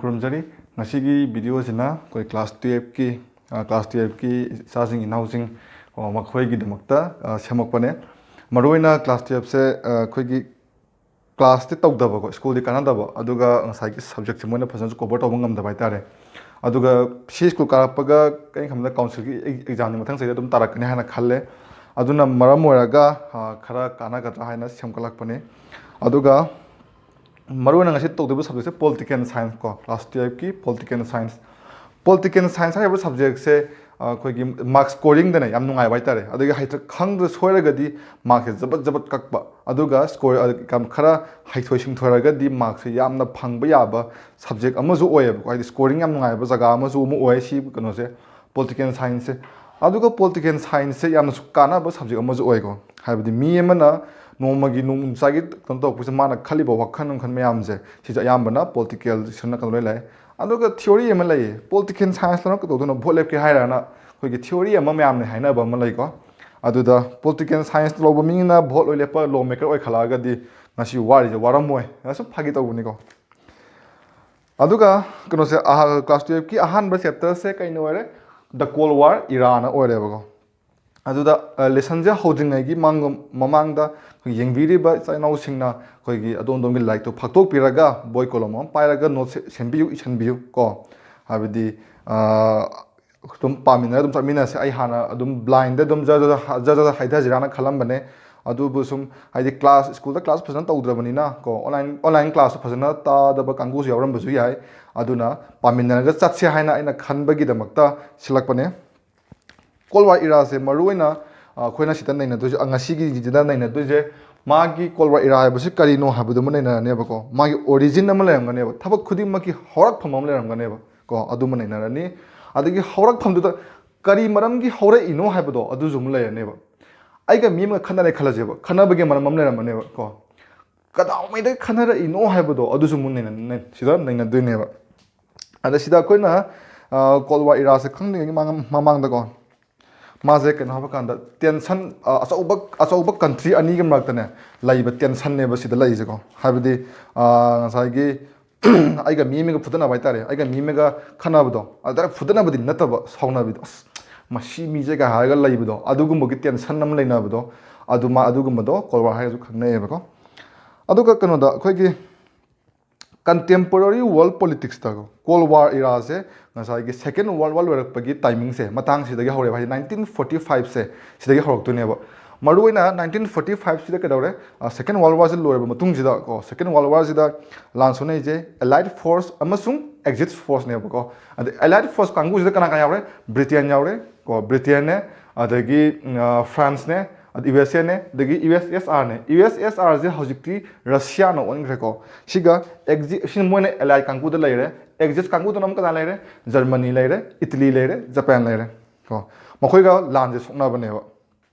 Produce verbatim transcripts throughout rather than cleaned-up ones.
ꯈꯨꯔꯨꯝꯖꯔꯤ꯫ ꯉꯁꯤꯒꯤ ꯚꯤꯗꯤꯑꯣꯁꯤꯅ ꯑꯩꯈꯣꯏ ꯀ꯭ꯂꯥꯁ ꯇꯨꯌꯦꯜꯞꯀꯤ, ꯑ, ꯀ꯭ꯂꯥꯁ ꯇꯨꯌꯦꯜꯞꯀꯤ ꯏꯆꯥꯁꯤꯡ ꯏꯅꯥꯎꯁꯤꯡ, ꯑ, ꯃꯈꯣꯏꯒꯤꯗꯃꯛꯇ, ꯑ, ꯁꯦꯝꯃꯛꯄꯅꯦ꯫ ꯃꯔꯨꯑꯣꯏꯅ ꯀ꯭ꯂꯥꯁ ꯇꯨꯌꯦꯜꯞꯁꯦ, ꯑ, ꯑꯩꯈꯣꯏꯒꯤ ꯀ꯭ꯂꯥꯁꯇꯤ ꯇꯧꯗꯕꯀꯣ, ꯁ꯭ꯀꯨꯜꯗꯤ ꯀꯥꯟꯅꯗꯕ, ꯑꯗꯨꯒ ꯉꯁꯥꯏꯒꯤ ꯁꯕꯖꯦꯛꯁꯦ ꯃꯣꯏꯅ ꯐꯖꯅꯁꯨ ꯀꯣꯚꯔ ꯇꯧꯕ ꯉꯝꯗꯕ ꯍꯥꯏꯇꯥꯔꯦ꯫ ꯑꯗꯨꯒ ꯁꯤ ꯁ꯭ꯀꯨꯜ ꯀꯥꯔꯛꯄꯒ ꯑꯩꯅ ꯈꯟꯕꯗ ꯀꯥꯎꯟꯁꯤꯜꯒꯤ ꯑꯦꯛ-, ꯑꯦꯛꯖꯥꯝꯗꯤ ꯃꯊꯪ ꯆꯍꯤꯗ ꯑꯗꯨꯝ ꯇꯥꯔꯛꯀꯅꯤ ꯍꯥꯏꯅ ꯈꯜꯂꯦ꯫ ꯑꯗꯨꯅ ꯃꯔꯝ ꯑꯣꯏꯔꯒ, ꯑ, ꯈꯔ ꯀꯥꯟꯅꯒꯗ꯭ꯔꯥ ꯍꯥꯏꯅ ꯁꯦꯝꯒꯠꯂꯛꯄꯅꯤ꯫ ꯑꯗꯨꯒ ꯃꯔꯨꯑꯣꯏꯅ ꯉꯁꯤ ꯇꯧꯗꯣꯏꯕ ꯁꯕꯖꯦꯛꯁꯦ ꯄꯣꯂꯤꯇꯤꯀꯦꯜ ꯁꯥꯏꯟꯁ ꯀꯣ, ꯀ꯭ꯂꯥꯁ ꯇꯨꯌꯦꯜꯞꯀꯤ ꯄꯣꯂꯤꯇꯤꯀꯦꯜ ꯁꯥꯏꯟꯁ꯫ ꯄꯣꯂꯤꯇꯤꯀꯦꯜ ꯁꯥꯏꯟꯁ ꯍꯥꯏꯔꯤꯕ ꯁꯕꯖꯦꯛꯁꯦ, ꯑ, ꯑꯩꯈꯣꯏꯒꯤ ꯃꯥꯔꯛ ꯁ꯭ꯀꯣꯔꯤꯡꯗꯅꯦ ꯌꯥꯝ ꯅꯨꯡꯉꯥꯏꯕ ꯍꯥꯏꯇꯥꯔꯦ꯫ ꯑꯗꯒꯤ ꯍꯩꯇ-, ꯈꯪꯗ ꯁꯣꯏꯔꯒꯗꯤ ꯃꯥꯔꯛꯁꯦ ꯖꯕꯠ ꯖꯕꯠ ꯀꯛꯄ, ꯑꯗꯨꯒ ꯁ꯭ꯀꯣꯔ, ꯑ, ꯌꯥꯝ ꯈꯔ ꯍꯩꯊꯣꯏ ꯁꯤꯡꯊꯣꯏꯔꯒꯗꯤ ꯃꯥꯔꯛꯁꯦ ꯌꯥꯝꯅ ꯐꯪꯕ ꯌꯥꯕ ꯁꯕꯖꯦꯛ ꯑꯃꯁꯨ ꯑꯣꯏꯌꯦꯕꯀꯣ, ꯍꯥꯏꯗꯤ ꯁ꯭ꯀꯣꯔꯤꯡ ꯌꯥꯝ ꯅꯨꯡꯉꯥꯏꯕ ꯖꯒꯥ ꯑꯃꯁꯨ ꯑꯃ ꯑꯣꯏ ꯁꯤ ꯀꯩꯅꯣꯁꯦ, ꯄꯣꯂꯤꯇꯤꯀꯦꯜ ꯁꯥꯏꯟꯁꯁꯦ꯫ ꯑꯗꯨꯒ ꯄꯣꯂꯤꯇꯤꯀꯦꯜ ꯁꯥꯏꯟꯁꯁꯦ ꯌꯥꯝꯅꯁꯨ ꯀꯥꯟꯅꯕ ꯁꯕꯖꯦꯛ ꯑꯃꯁꯨ ꯑꯣꯏꯀꯣ, ꯍꯥꯏꯕꯗꯤ ꯃꯤ ꯑꯃꯅ ꯅꯣꯡꯃꯒꯤ ꯅꯣꯡꯃꯆꯥꯒꯤ ꯀꯩꯅꯣ ꯇꯧꯔꯛꯄꯁꯦ, ꯃꯥꯅ ꯈꯜꯂꯤꯕ ꯋꯥꯈꯜ ꯅꯨꯡꯈꯜ ꯃꯌꯥꯝꯁꯦ, ꯁꯤꯁꯦ ꯑꯌꯥꯝꯕꯅ ꯄꯣꯂꯤꯇꯤꯀꯦꯜ ꯁꯤꯅ ꯀꯩꯅꯣ ꯂꯣꯏ ꯂꯥꯛꯑꯦ꯫ ꯑꯗꯨꯒ ꯊꯤꯑꯣꯔꯤ ꯑꯃ ꯂꯩꯌꯦ, ꯄꯣꯂꯤꯇꯤꯀꯦꯜ ꯁꯥꯏꯟꯁ ꯂꯧꯔꯒ ꯀꯩꯗꯧꯗꯣꯏꯅꯣ, ꯚꯣꯠ ꯂꯦꯞꯀꯦ ꯍꯥꯏꯔꯅ ꯑꯩꯈꯣꯏꯒꯤ ꯊꯤꯑꯣꯔꯤ ꯑꯃ ꯃꯌꯥꯝꯅ ꯍꯥꯏꯅꯕ ꯑꯃ ꯂꯩꯀꯣ꯫ ꯑꯗꯨꯗ ꯄꯣꯂꯤꯇꯤꯀꯦꯜ ꯁꯥꯏꯟꯁ ꯂꯧꯕ ꯃꯤꯅ ꯚꯣꯠ ꯂꯣꯏ ꯂꯦꯞꯄ ꯂꯣ ꯃꯦꯀꯔ ꯑꯣꯏꯈꯠꯂꯛꯑꯒꯗꯤ ꯉꯁꯤ ꯋꯥꯔꯤꯁꯦ ꯋꯥꯔꯝꯃꯣꯏ, ꯁꯨꯝ ꯐꯥꯒꯤ ꯇꯧꯕꯅꯤꯀꯣ꯫ ꯑꯗꯨꯒ ꯀꯩꯅꯣꯁꯦ, ꯑꯍ-, ꯀ꯭ꯂꯥꯁ ꯇꯨꯌꯦꯜꯞꯀꯤ ꯑꯍꯥꯟꯕ ꯆꯦꯞꯇꯔꯁꯦ ꯀꯩꯅ ꯑꯣꯏꯔꯦ? The Cold War Era-ꯅ ꯑꯣꯏꯔꯦꯕꯀꯣ꯫ ꯑꯗꯨꯗ, ꯑ, ꯂꯦꯁꯟꯁꯦ ꯍꯧꯗ꯭ꯔꯤꯉꯩꯒꯤ ꯃꯥꯡ-, ꯃꯃꯥꯡꯗ ꯑꯩꯈꯣꯏ ꯌꯦꯡꯕꯤꯔꯤꯕ ꯏꯆꯥ ꯏꯅꯥꯎꯁꯤꯡꯅ ꯑꯩꯈꯣꯏꯒꯤ ꯑꯗꯣꯝ ꯑꯗꯣꯝꯒꯤ ꯂꯥꯏꯔꯤꯛꯇꯣ ꯐꯥꯛꯇꯣꯛꯄꯤꯔꯒ, ꯕꯣꯏ ꯀꯣꯂꯣꯝ ꯑꯃ ꯄꯥꯏꯔꯒ ꯅꯣꯠꯁꯦ ꯁꯦꯝꯕꯤꯌꯨ, ꯏꯁꯤꯟꯕꯤꯌꯨ ꯀꯣ꯫ ꯍꯥꯏꯕꯗꯤ, ꯑ, ꯑꯗꯨꯝ ꯄꯥꯃꯤꯟꯅꯔ ꯑꯗꯨꯝ ꯆꯠꯃꯤꯟꯅꯁꯦ꯫ ꯑꯩ ꯍꯥꯟꯅ ꯑꯗꯨꯝ blindꯗ ꯑꯗꯨꯝ ꯖꯔ ꯖꯔ ꯖꯔ ꯖꯔ ꯍꯥꯏꯊꯁꯤꯔꯥꯅ ꯈꯜꯂꯝꯕꯅꯦ꯫ ꯑꯗꯨꯕꯨ ꯁꯨꯝ ꯍꯥꯏꯗꯤ ꯀ꯭ꯂꯥꯁ, ꯁ꯭ꯀꯨꯜꯗ ꯀ꯭ꯂꯥꯁ ꯐꯖꯅ ꯇꯧꯗ꯭ꯔꯕꯅꯤꯅ ꯀꯣ, online, online classꯇ ꯐꯖꯅ ꯇꯥꯗꯕ ꯀꯥꯡꯕꯨꯁꯨ ꯌꯥꯎꯔꯝꯕꯁꯨ ꯌꯥꯏ꯫ ꯑꯗꯨꯅ ꯄꯥꯃꯤꯟꯅꯔꯒ ꯆꯠꯁꯦ ꯍꯥꯏꯅ ꯑꯩꯅ ꯈꯟꯕꯒꯤꯗꯃꯛꯇ ꯁꯤꯜꯂꯛꯄꯅꯦ꯫ Cold War Era-ꯁꯦ ꯃꯔꯨꯑꯣꯏꯅ, ꯑ, ꯑꯩꯈꯣꯏꯅ ꯁꯤꯗ ꯅꯩꯅꯗꯣꯏꯁꯦ, ꯑ, ꯉꯁꯤꯒꯤꯁꯤꯗ ꯅꯩꯅꯗꯣꯏꯁꯦ, ꯃꯥꯒꯤ Cold War Era ꯍꯥꯏꯕꯁꯤ ꯀꯔꯤꯅꯣ ꯍꯥꯏꯕꯗꯨꯃ ꯅꯩꯅꯔꯅꯦꯕꯀꯣ꯫ ꯃꯥꯒꯤ origin ꯑꯃ ꯂꯩꯔꯝꯒꯅꯦꯕ꯫ ꯊꯕꯛ ꯈꯨꯗꯤꯡꯃꯛꯀꯤ ꯍꯧꯔꯛꯐꯝ ꯑꯃ ꯂꯩꯔꯝꯒꯅꯦꯕ ꯀꯣ, ꯑꯗꯨꯃ ꯅꯩꯅꯔꯅꯤ꯫ ꯑꯗꯒꯤ ꯍꯧꯔꯛꯐꯝꯗꯨꯗ ꯀꯔꯤ ꯃꯔꯝꯒꯤ ꯍꯧꯔꯛꯏꯅꯣ ꯍꯥꯏꯕꯗꯣ ꯑꯗꯨꯁꯨ ꯑꯃꯨꯛ ꯂꯩꯔꯅꯦꯕ꯫ ꯑꯩꯒ ꯃꯤ ꯑꯃꯒ ꯈꯠꯅꯔꯦ ꯈꯜꯂꯁꯦꯕ, ꯈꯠꯅꯕꯒꯤ ꯃꯔꯝ ꯑꯃ ꯂꯩꯔꯝꯒꯅꯦꯕ ꯀꯣ꯫ ꯀꯗꯥꯏꯉꯩꯗ ꯈꯠꯅꯔꯛꯏꯅꯣ ꯍꯥꯏꯕꯗꯣ ꯑꯗꯨꯁꯨ ꯑꯃꯨꯛ ꯅꯩꯅ-, ꯅꯩ-, ꯁꯤꯗ ꯅꯩꯅꯗꯣꯏꯅꯦꯕ꯫ ꯑꯗ ꯁꯤꯗ ꯑꯩꯈꯣꯏꯅ, ꯑ, Cold War Era-ꯁꯦ ꯈꯪꯗ꯭ꯔꯤꯉꯩꯒꯤ ꯃꯃꯥꯡ-, ꯃꯃꯥꯡꯗꯀꯣ, ꯃꯥꯁꯦ ꯀꯩꯅꯣ ꯍꯥꯏꯕ ꯀꯥꯟꯗ, tension, ꯑ, ꯑꯆꯧꯕ, ꯑꯆꯧꯕ country ꯑꯅꯤꯒꯤ ꯃꯔꯛꯇꯅꯦ ꯂꯩꯕ tensionꯅꯦꯕ ꯁꯤꯗ ꯂꯩꯔꯤꯁꯦꯀꯣ꯫ ꯍꯥꯏꯕꯗꯤ, ꯑ, ꯉꯁꯥꯏꯒꯤ ꯑꯩꯒ ꯃꯤ ꯑꯃꯒ ꯐꯨꯗꯅꯕ ꯍꯥꯏꯇꯥꯔꯦ, ꯑꯩꯒ ꯃꯤ ꯑꯃꯒ ꯈꯠꯅꯕꯗꯣ, ꯑꯗ ꯐꯨꯗꯅꯕꯗꯤ ꯅꯠꯇꯕ, ꯁꯥꯎꯅꯕꯤꯗꯣ, "ꯑꯁ, ꯃꯁꯤ ꯃꯤꯁꯦꯒ" ꯍꯥꯏꯔꯒ ꯂꯩꯕꯗꯣ, ꯑꯗꯨꯒꯨꯝꯕꯒꯤ ꯇꯦꯟꯁꯟ ꯑꯃ ꯂꯩꯅꯕꯗꯣ, ꯑꯗꯨ ꯃꯥ ꯑꯗꯨꯒꯨꯝꯕꯗꯣ ꯀꯣꯜ ꯋꯥꯔ ꯍꯥꯏꯔꯒꯁꯨ ꯈꯪꯅꯩꯌꯦꯕꯀꯣ꯫ ꯑꯗꯨꯒ ꯀꯩꯅꯣꯗ ꯑꯩꯈꯣꯏꯒꯤ contemporary world politicsꯇ ꯀꯣꯜ ꯋꯥꯔ ꯏꯔꯥꯁꯦ ꯉꯁꯥꯏꯒꯤ Second World War ꯂꯣꯏꯔꯛꯄꯒꯤ ꯇꯥꯏꯃꯤꯡꯁꯦ, ꯃꯇꯥꯡꯁꯤꯗꯒꯤ ꯍꯧꯔꯦꯕ, ꯍꯥꯏꯗꯤ ꯅꯥꯏꯟꯇꯤꯟ ꯐꯣꯔꯇꯤ ꯐꯥꯏꯚꯁꯦ ꯁꯤꯗꯒꯤ ꯍꯧꯔꯛꯇꯣꯏꯅꯦꯕ꯫ ꯃꯔꯨꯑꯣꯏꯅ ꯅꯥꯏꯟꯇꯤꯟ ꯐꯣꯔꯇꯤ ꯐꯥꯏꯚꯁꯤꯗ ꯀꯩꯗꯧꯔꯦ? ꯁꯦꯀꯦꯟ ꯋꯥꯔꯜ ꯋꯥꯔꯁꯤ ꯂꯣꯏꯔꯕ ꯃꯇꯨꯡꯁꯤꯗ ꯀꯣ, ꯁꯦꯀꯦꯟ ꯋꯥꯔꯜ ꯋꯥꯔꯁꯤꯗ ꯂꯥꯟ ꯁꯣꯛꯅꯩꯁꯦ ꯑꯦꯂꯥꯏꯠ ꯐꯣꯔꯁ ꯑꯃꯁꯨꯡ ꯑꯦꯛꯖꯤꯠ ꯐꯣꯔꯁꯅꯦꯕꯀꯣ꯫ ꯑꯗ ꯑꯦꯂꯥꯏꯠ ꯐꯣꯔꯁ ꯀꯥꯡꯕꯨꯁꯤꯗ ꯀꯅꯥ ꯀꯅꯥ ꯌꯥꯎꯔꯦ? ꯕ꯭ꯔꯤꯇꯦꯟ ꯌꯥꯎꯔꯦ ꯀꯣ, ꯕ꯭ꯔꯤꯇꯦꯟꯅꯦ, ꯑꯗꯒꯤ ꯎꯝ, ꯑ, ꯐ꯭ꯔꯥꯟꯁꯅꯦ, ꯑꯗ ꯌꯨ ꯑꯦꯁ ꯑꯦꯅꯦ, ꯑꯗꯒꯤ ꯌꯨ ꯑꯦꯁ ꯑꯦꯁ ꯑꯥꯔꯅꯦ꯫ ꯌꯨ ꯑꯦꯁ ꯑꯦꯁ ꯑꯥꯔꯁꯦ ꯍꯧꯖꯤꯛꯇꯤ ꯔꯁꯤꯌꯥꯅ ꯑꯣꯟꯈ꯭ꯔꯦꯀꯣ꯫ ꯁꯤꯒ ꯑꯦꯛꯖꯤ-, ꯁꯤ ꯃꯣꯏꯅ ꯑꯦꯂꯥꯏꯠ ꯀꯥꯡꯕꯨꯗ ꯂꯩꯔꯦ꯫ ꯑꯦꯛꯖꯤꯠ ꯀꯥꯡꯕꯨꯗꯅ ꯑꯃꯨꯛ ꯀꯅꯥ ꯂꯩꯔꯦ? ꯖꯔꯃꯅꯤ ꯂꯩꯔꯦ, ꯏꯇꯂꯤ ꯂꯩꯔꯦ, ꯖꯄꯥꯟ ꯂꯩꯔꯦ ꯀꯣ꯫ ꯃꯈꯣꯏꯒ ꯂꯥꯟꯁꯦ ꯁꯣꯛꯅꯕꯅꯦꯕ꯫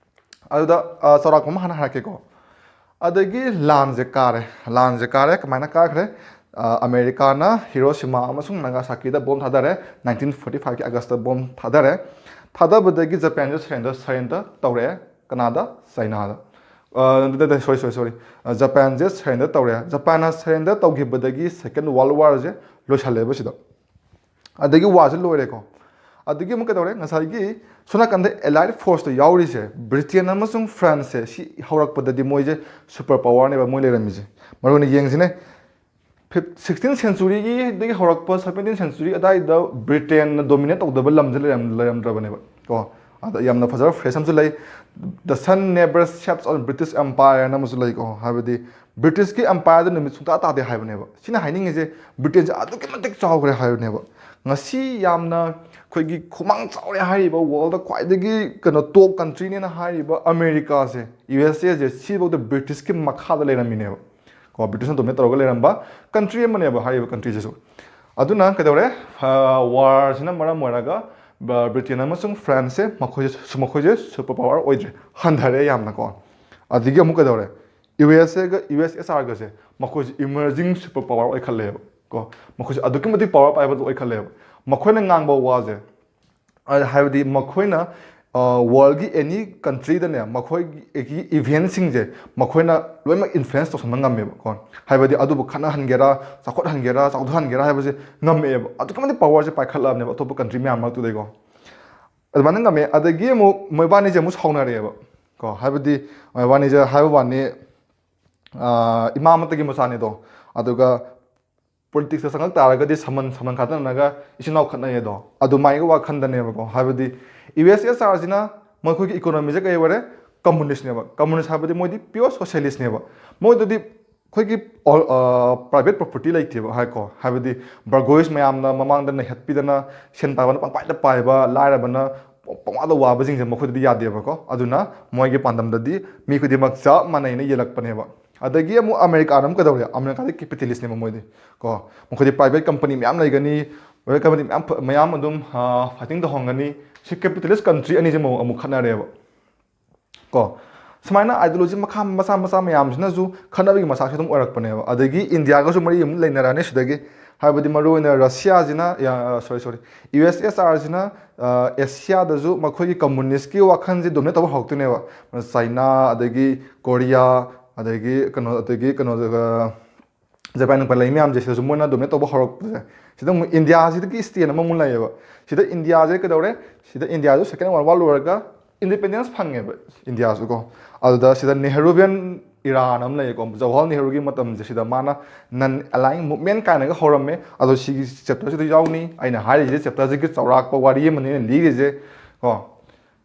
ꯑꯗꯨꯗ, ꯑ, ꯆꯥꯎꯔꯥꯛꯄ ꯑꯃ ꯍꯥꯟꯅ ꯍꯥꯏꯔꯛꯀꯦꯀꯣ꯫ ꯑꯗꯒꯤ ꯂꯥꯟꯁꯦ ꯀꯥꯔꯦ꯫ ꯂꯥꯟꯁꯦ ꯀꯥꯔꯦ꯫ ꯀꯃꯥꯏꯅ ꯀꯥꯈ꯭ꯔꯦ? ꯑ, ꯑꯃꯦꯔꯤꯀꯥꯅ ꯍꯤꯔꯣꯁꯤꯃꯥ ꯑꯃꯁꯨꯡ ꯅꯥꯒꯥꯁꯥꯀꯤꯗ ꯕꯣꯝ ꯊꯥꯗꯔꯦ꯫ ꯅꯥꯏꯟꯇꯤꯟ ꯐꯣꯔꯇꯤ ꯐꯥꯏꯚꯀꯤ ꯑꯥꯒꯁꯇ ꯕꯣꯝ ꯊꯥꯗꯔꯦ꯫ ꯊꯥꯗꯕꯗꯒꯤ ꯖꯄꯥꯟꯁꯦ ꯁꯔꯦꯟꯗꯔ, ꯁꯔꯦꯟꯗꯔ ꯇꯧꯔꯛꯑꯦ꯫ ꯀꯅꯥꯗ? ꯆꯥꯏꯅꯥꯗ꯫ ꯑ, ꯅꯠꯇꯦ, ꯅꯠꯇꯦ, ꯁꯣꯔꯤ, ꯁꯣꯔꯤ, ꯁꯣꯔꯤ꯫ ꯑ, ꯖꯄꯥꯟꯁꯦ ꯁꯔꯦꯟꯗꯔ ꯇꯧꯔꯦ꯫ ꯖꯄꯥꯟꯅ ꯁꯔꯦꯟꯗꯔ ꯇꯧꯈꯤꯕꯗꯒꯤ ꯁꯦꯀꯦꯟ ꯋꯥꯔꯜ ꯋꯥꯔꯁꯦ ꯂꯣꯏꯁꯜꯂꯦꯕ ꯁꯤꯗ꯫ ꯑꯗꯒꯤ ꯋꯥꯔꯁꯦ ꯂꯣꯏꯔꯦꯀꯣ꯫ ꯑꯗꯒꯤ ꯑꯃꯨꯛ ꯀꯩꯗꯧꯔꯦ? ꯉꯁꯥꯏꯒꯤ ꯁꯣꯝ ꯅꯥꯀꯟꯗ ꯑꯦꯂꯥꯏꯠ ꯐꯣꯔꯁꯇ ꯌꯥꯎꯔꯤꯁꯦ, ꯕ꯭ꯔꯤꯇꯦꯟ ꯑꯃꯁꯨꯡ ꯐ꯭ꯔꯥꯟꯁꯁꯦ, ꯁꯤ ꯍꯧꯔꯛꯄꯗꯗꯤ ꯃꯣꯏꯁꯦ ꯁꯨꯄꯔ ꯄꯋꯥꯔꯅꯦꯕ ꯃꯣꯏ ꯂꯩꯔꯝꯃꯤꯁꯦ꯫ ꯃꯔꯨ ꯑꯣꯏꯅ ꯌꯦꯡꯁꯤꯅꯦ, ꯐꯤꯞ-, ꯁꯤꯛꯁꯇꯤꯟ ꯁꯦꯟꯆꯨꯔꯤꯒꯤꯗꯒꯤ ꯍꯧꯔꯛꯄ ꯁꯕꯦꯟꯇꯤꯟ ꯁꯦꯟꯆꯨꯔꯤ ꯑꯗꯥꯏꯗ ꯕ꯭ꯔꯤꯇꯦꯟꯅ ꯗꯣꯃꯤꯅꯦꯠ ꯇꯧꯗꯕ ꯂꯝꯁꯦ ꯂꯩꯔꯝ-, ꯂꯩꯔꯝꯗ꯭ꯔꯕꯅꯦꯕ ꯀꯣ꯫ ꯑꯗ ꯌꯥꯝꯅ ꯐꯖꯕ ꯐ꯭ꯔꯦꯖ ꯑꯃꯁꯨ ꯂꯩ, "The sun never sets on British Empire" ꯍꯥꯏꯅ ꯑꯃꯁꯨ ꯂꯩꯀꯣ꯫ ꯍꯥꯏꯕꯗꯤ ꯕ꯭ꯔꯤꯇꯤꯁꯀꯤ ꯑꯦꯝꯄꯥꯌꯔꯗ ꯅꯨꯃꯤꯠ ꯁꯨꯡꯇꯥ ꯇꯥꯗꯦ ꯍꯥꯏꯕꯅꯦꯕ꯫ ꯁꯤꯅ ꯍꯥꯏꯅꯤꯡꯉꯤꯁꯦ ꯕ꯭ꯔꯤꯇꯦꯟꯁꯦ ꯑꯗꯨꯛꯀꯤ ꯃꯇꯤꯛ ꯆꯥꯎꯈ꯭ꯔꯦ ꯍꯥꯏꯕꯅꯦꯕ꯫ ꯉꯁꯤ ꯌꯥꯝꯅ ꯑꯩꯈꯣꯏꯒꯤ ꯈꯨꯃꯥꯡ ꯆꯥꯎꯔꯦ ꯍꯥꯏꯔꯤꯕ, ꯋꯥꯔꯜꯗ ꯈ꯭ꯋꯥꯏꯗꯒꯤ ꯀꯩꯅꯣ ꯇꯣꯞ ꯀꯟꯇ꯭ꯔꯤꯅꯦꯅ ꯍꯥꯏꯔꯤꯕ ꯑꯃꯦꯔꯤꯀꯥꯁꯦ, ꯌꯨ ꯑꯦꯁ ꯑꯦꯁꯦ, ꯁꯤꯐꯥꯎꯗ ꯕ꯭ꯔꯤꯇꯤꯁꯀꯤ ꯃꯈꯥꯗ ꯂꯩꯔꯝꯃꯤꯅꯦꯕ ꯀꯣ꯫ ꯕ꯭ꯔꯤꯇꯤꯁꯅ ꯗꯣꯃꯤꯅꯦꯠ ꯇꯧꯔꯒ ꯂꯩꯔꯝꯕ ꯀꯟꯇ꯭ꯔꯤ ꯑꯃꯅꯦꯕ ꯍꯥꯏꯔꯤꯕ ꯀꯟꯇ꯭ꯔꯤꯁꯤꯁꯨ꯫ ꯑꯗꯨꯅ ꯀꯩꯗꯧꯔꯦ? ꯑ, ꯋꯥꯔꯁꯤꯅ ꯃꯔꯝ ꯑꯣꯏꯔꯒ ꯕ-, ꯕ꯭ꯔꯤꯇꯦꯟ ꯑꯃꯁꯨꯡ ꯐ꯭ꯔꯥꯟꯁꯁꯦ ꯃꯈꯣꯏꯁꯦ, ꯃꯈꯣꯏꯁꯦ ꯁꯨꯄꯔ ꯄꯋꯥꯔ ꯑꯣꯏꯗ꯭ꯔꯦ, ꯍꯟꯊꯔꯦ ꯌꯥꯝꯅꯀꯣ꯫ ꯑꯗꯒꯤ ꯑꯃꯨꯛ ꯀꯩꯗꯧꯔꯦ? ꯌꯨ ꯑꯦꯁ ꯑꯦꯒ ꯌꯨ ꯑꯦꯁ ꯑꯦꯁ ꯑꯥꯔꯒꯁꯦ ꯃꯈꯣꯏꯁꯦ ꯏꯃꯔꯖꯤꯡ ꯁꯨꯄꯔ ꯄꯋꯥꯔ ꯑꯣꯏꯈꯠꯂꯦꯕ ꯀꯣ꯫ ꯃꯈꯣꯏꯁꯦ ꯑꯗꯨꯛꯀꯤ ꯃꯇꯤꯛ ꯄꯋꯥꯔ ꯄꯥꯏꯕꯗꯣ ꯑꯣꯏꯈꯠꯂꯦꯕ꯫ ꯃꯈꯣꯏꯅ ꯉꯥꯡꯕ ꯋꯥꯁꯦ, ꯑ, ꯍꯥꯏꯕꯗꯤ ꯃꯈꯣꯏꯅ ꯋꯥꯔꯜꯒꯤ ꯑꯦꯅꯤ ꯀꯟꯇ꯭ꯔꯤꯗꯅꯦ ꯃꯈꯣꯏꯒꯤ ꯏꯚꯦꯟꯁꯤꯡꯁꯦ ꯃꯈꯣꯏꯅ ꯂꯣꯏꯅꯃꯛ ꯏꯟꯐ꯭ꯂꯨꯌꯦꯟꯁ ꯇꯧꯁꯟꯕ ꯉꯝꯃꯦꯕꯀꯣ꯫ ꯍꯥꯏꯕꯗꯤ ꯑꯗꯨꯕꯨ ꯈꯠꯅꯍꯟꯒꯦꯔꯥ, ꯆꯥꯎꯈꯠꯍꯟꯒꯦꯔꯥ, ꯆꯥꯎꯊꯍꯟꯒꯦꯔꯥ ꯍꯥꯏꯕꯁꯦ ꯉꯝꯃꯛꯑꯦꯕ꯫ ꯑꯗꯨꯛꯀꯤ ꯃꯇꯤꯛ ꯄꯋꯥꯔꯁꯦ ꯄꯥꯏꯈꯠꯂꯛꯑꯕꯅꯦꯕ ꯑꯇꯣꯞꯄ ꯀꯟꯇ꯭ꯔꯤ ꯃꯌꯥꯝ ꯃꯔꯛꯇꯨꯗꯩꯀꯣ꯫ ꯑꯗꯨꯃꯥꯏꯅ ꯉꯝꯃꯦ꯫ ꯑꯗꯒꯤ ꯑꯃꯨꯛ ꯃꯣꯏꯕꯥꯅꯤꯁꯦ ꯑꯃꯨꯛ ꯁꯥꯎꯅꯔꯛꯑꯦꯕ ꯀꯣ꯫ ꯍꯥꯏꯕꯗꯤ ꯃꯣꯏꯕꯥꯅꯤꯁꯦ ꯍꯥꯏꯕ ꯋꯥꯅꯤ, ꯏꯃꯥ ꯑꯃꯠꯇꯒꯤ ꯃꯆꯥꯅꯤꯗꯣ꯫ ꯑꯗꯨꯒ ꯄꯣꯂꯤꯇꯤꯛꯁꯇ ꯆꯪꯉꯛ ꯇꯥꯔꯒꯗꯤ ꯁꯃꯟ ꯁꯃꯟ ꯈꯥꯗꯅꯔꯒ ꯏꯆꯤꯟ ꯏꯅꯥꯎ ꯈꯠꯅꯩ ꯑꯗꯣ꯫ ꯑꯗꯨꯃꯥꯏꯒꯤ ꯋꯥꯈꯟꯗꯅꯦꯕꯀꯣ꯫ ꯍꯥꯏꯕꯗꯤ ꯌꯨ ꯑꯦꯁ ꯑꯦꯁ ꯑꯥꯔꯁꯤꯅ ꯃꯈꯣꯏꯒꯤ ꯏꯀꯣꯅꯣꯃꯤꯁꯦ ꯀꯩ ꯑꯣꯏꯔꯦ? ꯀꯝꯃꯨꯅꯤꯁꯅꯦꯕ꯫ ꯀꯝꯃꯨꯅꯤꯁ ꯍꯥꯏꯕꯗꯤ ꯃꯣꯏꯗꯤ ꯄꯤꯌꯣꯔ ꯁꯣꯁꯤꯌꯦꯂꯤꯁꯅꯦꯕ꯫ ꯃꯣꯏꯗꯗꯤ ꯑꯩꯈꯣꯏꯒꯤ ꯄ꯭ꯔꯥꯏꯚꯦꯠ ꯄ꯭ꯔꯣꯄꯔꯇꯤ ꯂꯩꯇꯦꯕ ꯍꯥꯏꯀꯣ꯫ ꯍꯥꯏꯕꯗꯤ ꯕꯔꯒꯣꯏꯁ ꯃꯌꯥꯝꯅ ꯃꯃꯥꯡꯗ ꯅꯩꯍꯠꯄꯤꯗꯅ, ꯁꯦꯟ ꯄꯥꯏꯕꯅ ꯄꯪꯄꯥꯏꯗ ꯄꯥꯏꯕ, ꯂꯥꯏꯔꯕꯅ ꯄꯪꯋꯥꯗ ꯋꯥꯕꯁꯤꯡꯁꯦ ꯃꯈꯣꯏꯗꯗꯤ ꯌꯥꯗꯦꯕꯀꯣ꯫ ꯑꯗꯨꯅ ꯃꯣꯏꯒꯤ ꯄꯥꯟꯗꯝꯗꯗꯤ ꯃꯤ ꯈꯨꯗꯤꯡꯃꯛ ꯆꯞ ꯃꯥꯟꯅꯩꯅ ꯌꯦꯜꯂꯛꯄꯅꯦꯕ꯫ ꯑꯗꯒꯤ ꯑꯃꯨꯛ ꯑꯃꯦꯔꯤꯀꯥꯅ ꯑꯃꯨꯛ ꯀꯩꯗꯧꯔꯦ? ꯑꯃꯦꯔꯤꯀꯥꯗꯤ ꯀꯦꯄꯤꯇꯦꯂꯤꯁꯅꯦꯕ ꯃꯣꯏꯗꯤ ꯀꯣ꯫ ꯃꯈꯣꯏꯗꯤ ꯄ꯭ꯔꯥꯏꯚꯦꯠ ꯀꯝꯄꯅꯤ ꯃꯌꯥꯝ ꯂꯩꯒꯅꯤ, ꯄ꯭ꯔꯥꯏꯚꯦꯠ ꯀꯝꯄꯅꯤ ꯃꯌꯥꯝ ꯐ- ꯃꯌꯥꯝ ꯑꯗꯨꯝ ꯐꯥꯏꯇꯤꯡ ꯇꯧꯍꯟꯒꯅꯤ꯫ ꯁꯤ ꯀꯦꯄꯤꯇꯦꯂꯤꯁ ꯀꯟꯇ꯭ꯔꯤ ꯑꯅꯤꯁꯦ ꯑꯃꯨꯛ ꯑꯃꯨꯛ ꯈꯠꯅꯔꯦꯕ ꯀꯣ꯫ ꯁꯨꯃꯥꯏꯅ ꯑꯥꯏꯗꯤꯌꯣꯂꯣꯖꯤ ꯃꯈꯥ ꯃꯆꯥ ꯃꯆꯥ ꯃꯌꯥꯝꯁꯤꯅꯁꯨ ꯈꯠꯅꯕꯒꯤ ꯃꯁꯥꯁꯨ ꯑꯗꯨꯝ ꯑꯣꯏꯔꯛꯄꯅꯦꯕ꯫ ꯑꯗꯒꯤ ꯏꯟꯗꯤꯌꯥꯒꯁꯨ ꯃꯔꯤ ꯑꯃꯨꯛ ꯂꯩꯅꯔꯛꯑꯅꯤ ꯁꯤꯗꯒꯤ꯫ ꯍꯥꯏꯕꯗꯤ ꯃꯔꯨꯑꯣꯏꯅ ꯔꯁꯤꯌꯥꯁꯤꯅ, ꯁꯣꯔꯤ ꯁꯣꯔꯤ, ꯌꯨ ꯑꯦꯁ ꯑꯦꯁ ꯑꯥꯔꯁꯤꯅ ꯑꯦꯁꯤꯌꯥꯗꯁꯨ ꯃꯈꯣꯏꯒꯤ ꯀꯝꯃꯨꯅꯤꯁꯀꯤ ꯋꯥꯈꯜꯁꯦ ꯗꯣꯃꯤꯅꯦꯠ ꯇꯧꯕ ꯍꯧꯔꯛꯇꯣꯏꯅꯦꯕ꯫ ꯆꯥꯏꯅꯥ, ꯑꯗꯒꯤ ꯀꯣꯔꯤꯌꯥ, ꯑꯗꯒꯤ ꯀꯩꯅꯣ ꯑꯗꯒꯤ ꯀꯩꯅꯣ ꯖꯄꯥꯟ ꯅꯨꯡꯄꯥꯟ ꯂꯩ ꯃꯌꯥꯝꯁꯦ ꯁꯤꯗꯁꯨ ꯃꯣꯏꯅ ꯗꯣꯃꯤꯅꯦꯠ ꯇꯧꯕ ꯍꯧꯔꯛꯄꯁꯦ꯫ ꯁꯤꯗ ꯑꯃꯨꯛ ꯏꯟꯗꯤꯌꯥꯁꯤꯗꯒꯤ ꯁ꯭ꯇꯦꯠ ꯑꯃꯃꯨꯛ ꯂꯩꯌꯦꯕ꯫ ꯁꯤꯗ ꯏꯟꯗꯤꯌꯥꯁꯦ ꯀꯩꯗꯧꯔꯦ? ꯁꯤꯗ ꯏꯟꯗꯤꯌꯥꯁꯨ ꯁꯦꯀꯦꯟ ꯋꯥꯔꯜ ꯋꯥꯔ ꯂꯣꯏꯔꯒ ꯏꯟꯗꯤꯄꯦꯟꯗꯦꯟꯁ ꯐꯪꯉꯦꯕ ꯏꯟꯗꯤꯌꯥꯁꯨ ꯀꯣ꯫ ꯑꯗꯨꯗ ꯁꯤꯗ ꯅꯦꯍꯔꯨꯕꯤꯌꯟ ꯏꯔꯥꯅ ꯑꯃ ꯂꯩꯌꯦꯀꯣ꯫ ꯖꯋꯥꯍꯔꯂꯥꯜ ꯅꯦꯍꯔꯨꯒꯤ ꯃꯇꯝꯁꯦ ꯁꯤꯗ ꯃꯥꯅ ꯅꯟ ꯑꯦꯂꯥꯏꯟ ꯃꯨꯞꯃꯦꯟ ꯀꯥꯏꯅꯒ ꯍꯧꯔꯝꯃꯦ꯫ ꯑꯗꯣ ꯁꯤꯒꯤ ꯆꯦꯞꯇꯔꯁꯤꯗ ꯌꯥꯎꯅꯤ꯫ ꯑꯩꯅ ꯍꯥꯏꯔꯤꯁꯦ ꯆꯦꯞꯇꯔꯁꯤꯒꯤ ꯆꯥꯎꯔꯥꯛꯄ ꯋꯥꯔꯤ ꯑꯃꯅꯤ ꯑꯩꯅ ꯂꯤꯔꯤꯁꯦ ꯀꯣ꯫